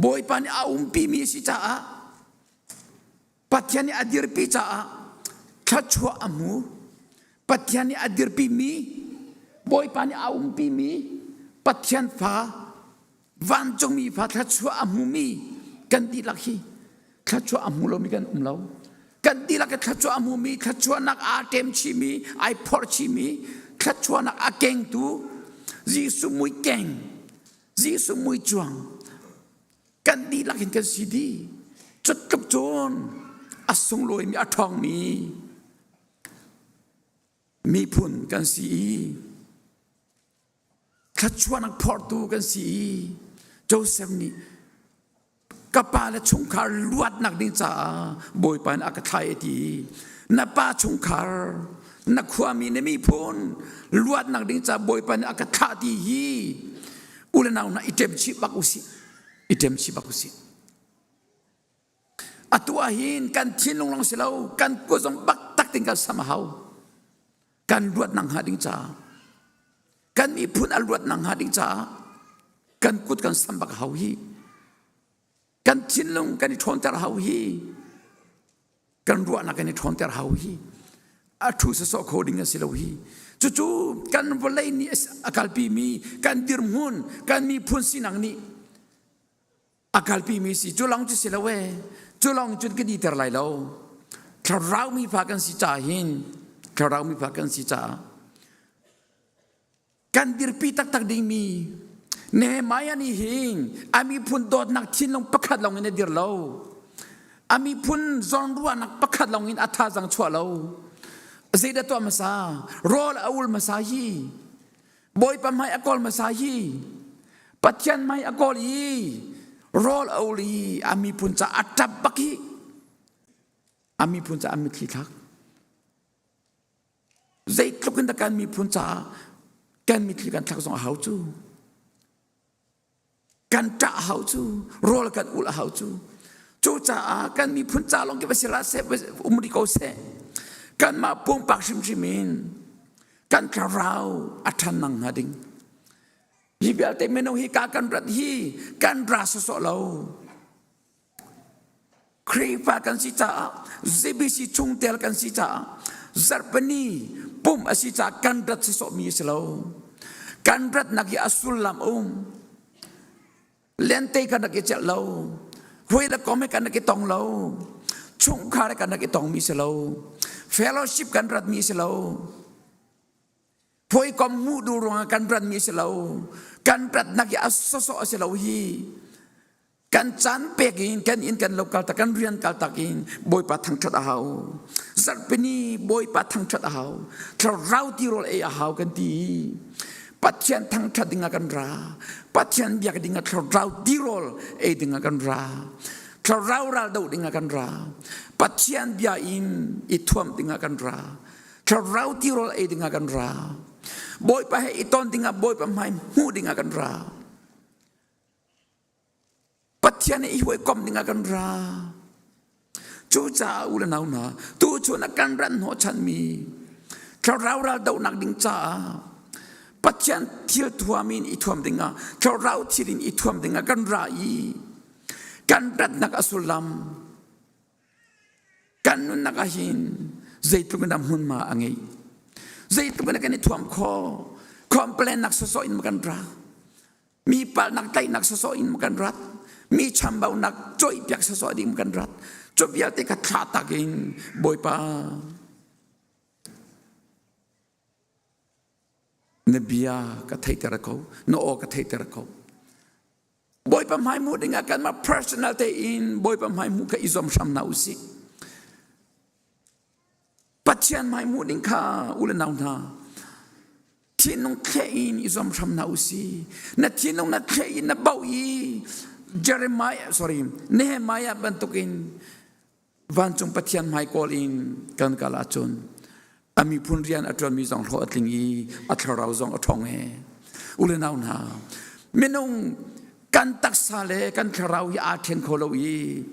Bawipa nih a umpimi a si caah Pathian nih a dirpi caah thluachuah a hmu. Pathian nih a dirpimi Bawipa nih a umpimi Pathian fa vancungmi fa thluachuah a hmumi kan dihlak hi thluachuah a hmu lomi kan um lo. Kan dihlak i thluachuah a hmumi thluachuahnak aa ṭem chihmi ai phorh chihmi thluachuahnak a kengtu Jesuh mui keng Jesuh mui cuang kan dihlak in kan si dih. Cutluk cun a sunglawimi a ṭhawngmi miphun kan si i thluachuahnak phortu kan si i Joseph nih ka pa le chungkhar luatnak ding caah Bawipa nih a ka thlai a ti na pa chungkhar na khuami na miphun luatnak ding caah Bawipa nih a ka thlah ti hi u le nau hna i ṭem chih bak usih i ṭem chih bak usih atu ah hin kan thinlung lawng si lo kan kut zong bak tak tin kan sam a hau kan luat nak hnga ding caah kan miphun a luat nak hnga ding caah kan kut kan sam bak a hau hi kan thinlung kan i ṭhawnter a hau hi kan ruahnak kan i ṭhawnter hau hi a ṭhu sawsawh kho ding a si lo hi cucu kan vawlei nih a kalpimi kan dirhmun kan miphun sinak nih a kalpimi si cu lawng cu si lo e cu lawng cun kan iter lai lo thlarau mi fa kan si caah hin thlarau mi fa kan si caah kan dirpi taktak dingmi Nehemiah nih hin a miphun dawtnak thinlung pakhat lawng in a dir lo. A miphun zawnruahnak pakhat lawng in a thazang chuah lo. Zeidah tuah hmasa? Rawl a ul hmasa hi. Bawipa hmai a kawl hmasa hi. Pathian hmai a kawl i rawl a ul i a miphun ca a ṭap bak hi. A miphun ca a mitthli thlak. Zeitluk in dah kan miphun caah kan mitthli kan thlak zong a hau cu. Kan ṭah a hau cu. Rawl kan ul a hau cu. Cucaah kan miphun ca lawng khi va si hlah seh, um rih ko seh. Kanmah pumpak hrimhrim in kan thlarau a ṭhan nak hnga ding. Hi vialte minung hi ka kan rat hi kan ra sawsawh lo. Khrihfa kan si caah ZBC chungtel kan si caah zarhpini pumh a si caah kan rat sawsawhmi a si lo. Kan ratnak hi a sullam a um. Lente kan rak i celh lo. Hawi le kom he kan rak i tong lo. Chungkhar he kan rak i tongmi si lo. Fellowship kan ratmi si lo. Hawikom hmuh duh ruangah kan ratmi si lo. Kan ratnak hi a sawsawh a si lo hi. Kan caan pek in kan inn kan lo kaltak kan rian kaltak in Bawipa thangṭhat a hau. Zarhpini Bawipa thangṭhat a hau. Thlarau tirawl ei a hau kan ti. Pathian thangṭhat ding ah kan ra. Pathian biak ding ah thlarau tirawl ei ding ah kan ra. Thlarau ral doh ding ah kan ra. Pathian bia in i thuamh ding ah kan ra. Thlarau tirawl ei dingah kan ra. Bawipa he i ton dingah Bawipa hmai hmuh dingah kan ra. Pathian i hawikom ding ah kan ra. Cucaah u le nau hna, tu chun ah kan ran hnawhchanmi thlarau ral dohnak ding caah Pathian thil thuam in i thuam dingah thlarau thil in i thuam dingah kan ra i kan ratnak a sullam kan nunnak ah hin zeitluk in dah hmunhma a ngeih zeitluk in kan i thuam khawh complain nak sawsawh in kan ra mi palnak tlaihnak sawsawh in kan rat mi chambaunak cawihpiak sawsawh ding kan rat cu vialte kha thlah tak in Bawipa na bia ka theihter ko na aw ka theihter ko Bawipa hmai hmuh dingah kanmah personal tein Bawipa hmai hmuh kha i zuam hram hna usih. Pathian hmai hmuh ding kha u le nau hna thinlung thleh in i zuam hram hna usih. Na thinlung na thleh in na bauh i Jeremiah sorry Nehemiah bantukin vancung Pathian hmai kawl in kan kal ahcun a miphun rian a ṭuanmi zong hlawh a tling i a thlarau zong a ṭhawng he. U le nau hna, minung kan taksa le kan thlarau hi aa ṭhen kho lo i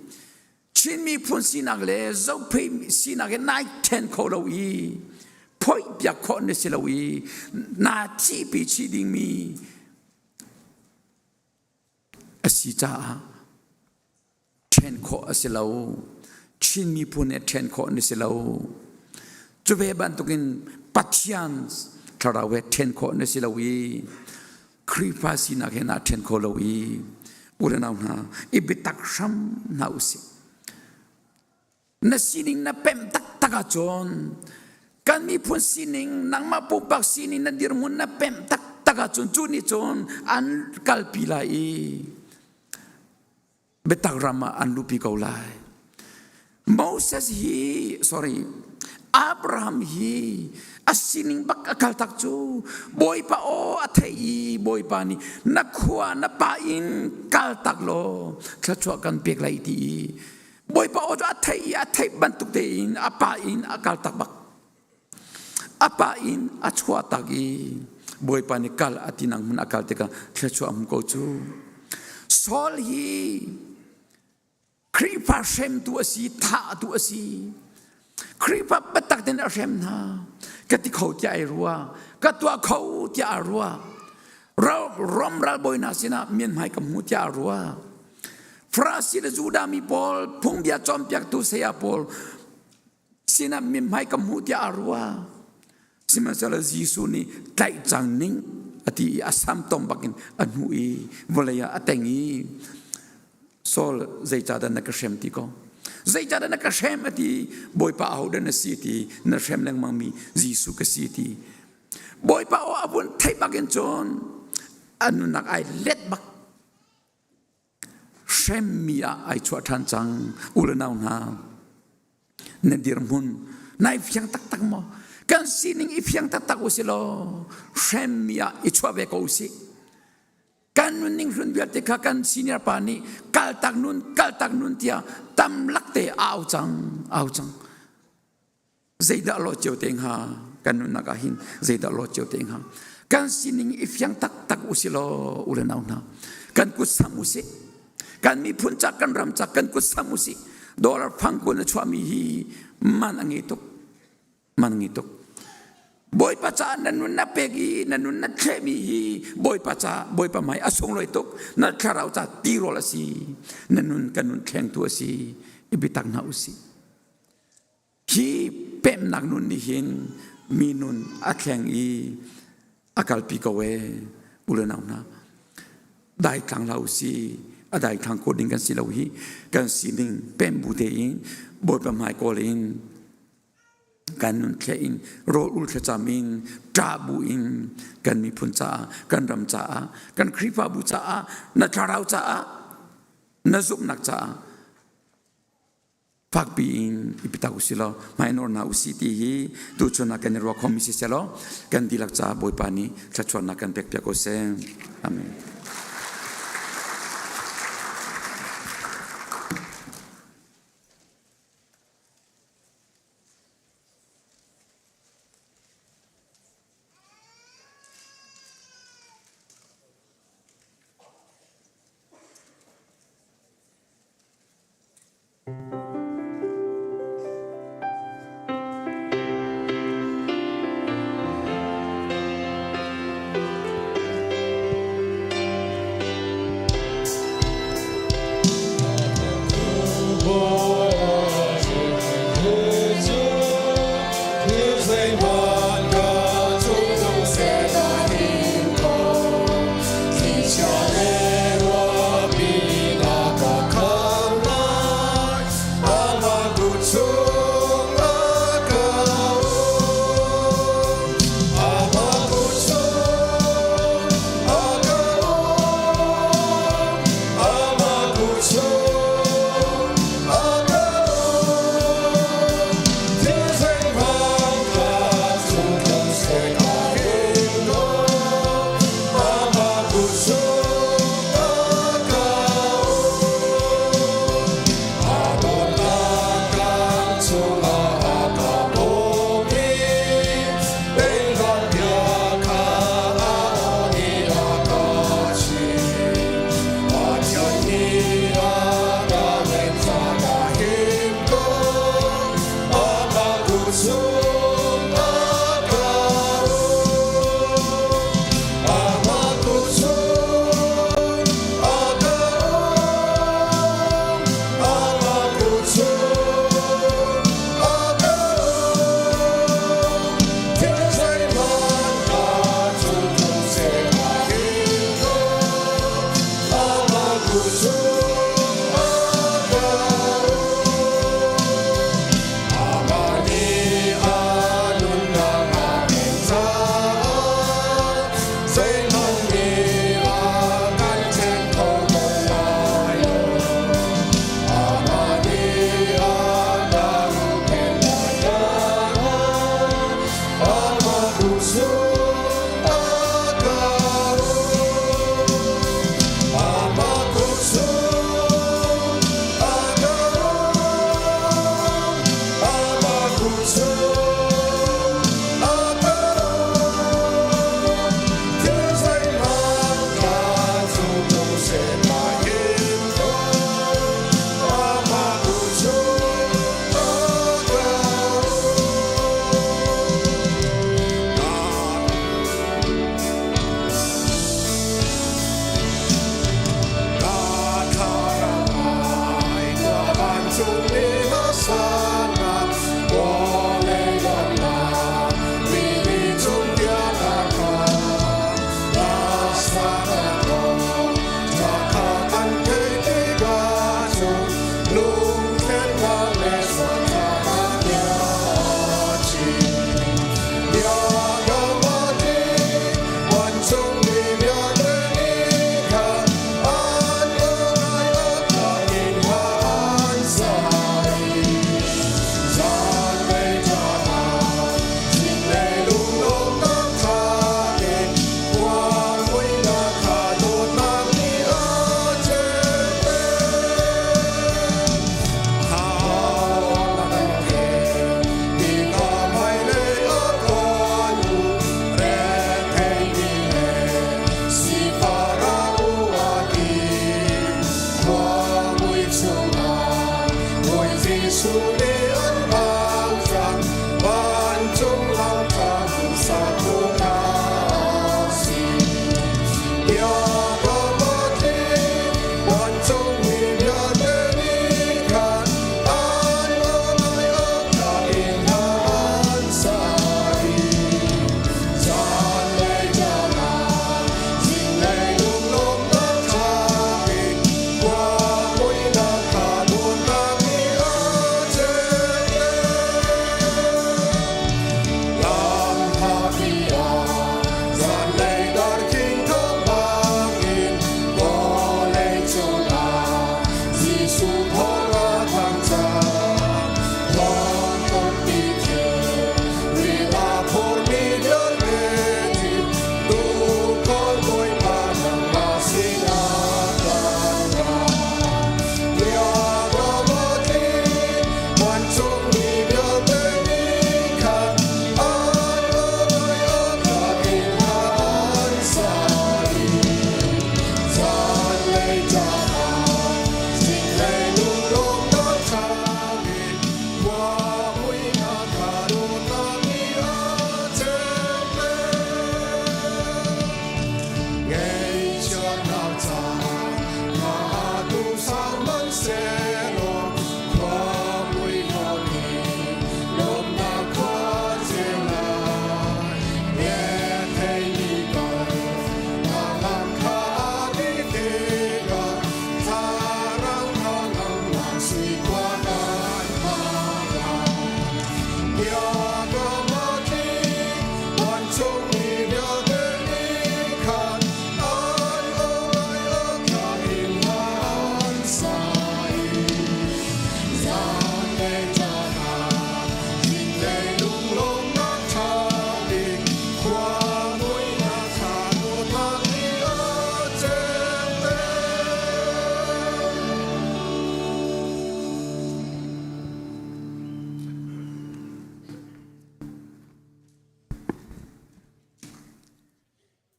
Chin miphun sinak le Zophei sinak hi nai ṭhen kho lo i phoih piak khawh na si lo i naa thihpi chih dingmi a si caah ṭhen khawh a si lo. Chin miphun he ṭhen khawh na si lo. Cu ve bantukin Pathian thlarau he ṭhen khawh na si lo i Khrihfa sinak he naa ṭhen kho lo i u le nau hna i biatak hram hna usih. Na sining na pemh taktak ahcun kan miphun sining nangmah pumpak sining na dirhmun na pemh taktak ahcun cu nih cun an kalpi lai i biatak ram ah an luhpi ko lai. Moses hi sorry Abraham hi a sining bak a kal tak cu Bawipa aw a theih i Bawipa nih na khua na pa in kal tak law thluachuah kan pek lai ti i Bawipa aw cu a theih i a theih bantuk tein a pa in a kal tak bak. A pa in a chuah tak i Bawipa nih kal a ti nang hmun a kal tikah thluachuah hmu ko cu. Saul hi Khrihfa hremtu a si, thahtu a si. Khrihfa biatak tein a hrem hna. Ka ti kho tiah ai rua. Ka tuah kho tiah a rua. Rom ralbawi hna sinah mianhmai ka hmu tiah a rua. Farasi le Judah mi pawl phungbia cawnpiaktu saya pawl sinah mithmai ka hmu tiah a ruah. Sihmanhsehlaw Jesuh nih tlaih cang ning a ti i a sam tom bakin a hnuh i vawlei ah a teng i Saul zeicahdah na ka hrem ti ko zeicahdah na ka hrem a ti Bawipa ahodah na si ti na hrem lengmang mi Jesuh ka si ti Bawipa aw a vun theih bakin cun a nunnak ai let bak Hremmi ah ai chuah ṭhan cang u le nau hna. Na dirhmun nai fiang taktak maw? Kan sining i fiang taktak u si law hremmi ah i chuah ve ko u sih. Kan nunning hlun vialte kha kan senior pa nih kaltak nun kaltak nun tiah tam lak te au cang au cang. Zeidah lawt cio te hnga kan nunnak ah hin zeidah lawt cio te hnga kan sining i fiang taktak u si law u le nau hna kan kut sam u si kan miphun cak kan ram cak kan kut sam u si dollar fangkul na chuahmi hi man a ngei tuk man a ngei tuk Bawipa caah na nun na pek i na nun na thlehmi hi Bawipa caah Bawipa hmai a sunglawi tuk na thlarau ca tirawl a si na nun kan nun thlengtu a si i biatak hna u sih Hi pemnak nun nih hin mi nun a thleng i a kalpi ko ee u le nau hna. Daithlang hlah usih, a daithlang ko ding kan si lo hi kan sining pem bu tein Bawipa hmai kawl in kan nun thleh in rawl ul thlacam in ṭah bu in kan miphun caah kan ram caah kan Khrihfabu caah na thlarau caah na zumhnak caah fakpi in i biatak usih law hmainawr hna usih ti hi tuchun ah kan i ruah khomi si seh law kan dihlak caah Bawipa nih thluachuahnak kan pekpiak ko seh. Amen.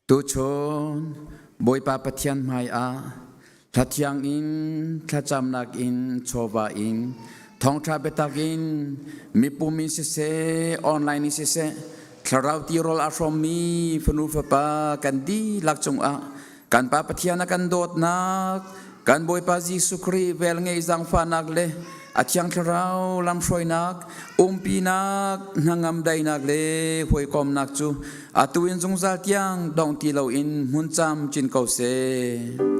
Tuchun Bawipa Pathian hmai ah hlathiang in thlacamnak in chawva in thawngṭha biatak in mipum in siseh online in siseh thlarau tirawl a hrawmmi fanu fapa kan dihlak cungah kan Pa Pathian a kan dawtnak kan Bawipa Jesuh Khrih velngeih zaangfahnak le a Thiang Thlarau lamhruainak umpinak hnangam daihnak le hawikomnak cu atu in zungzal tiang dong ti loin hmun camcin ko seh.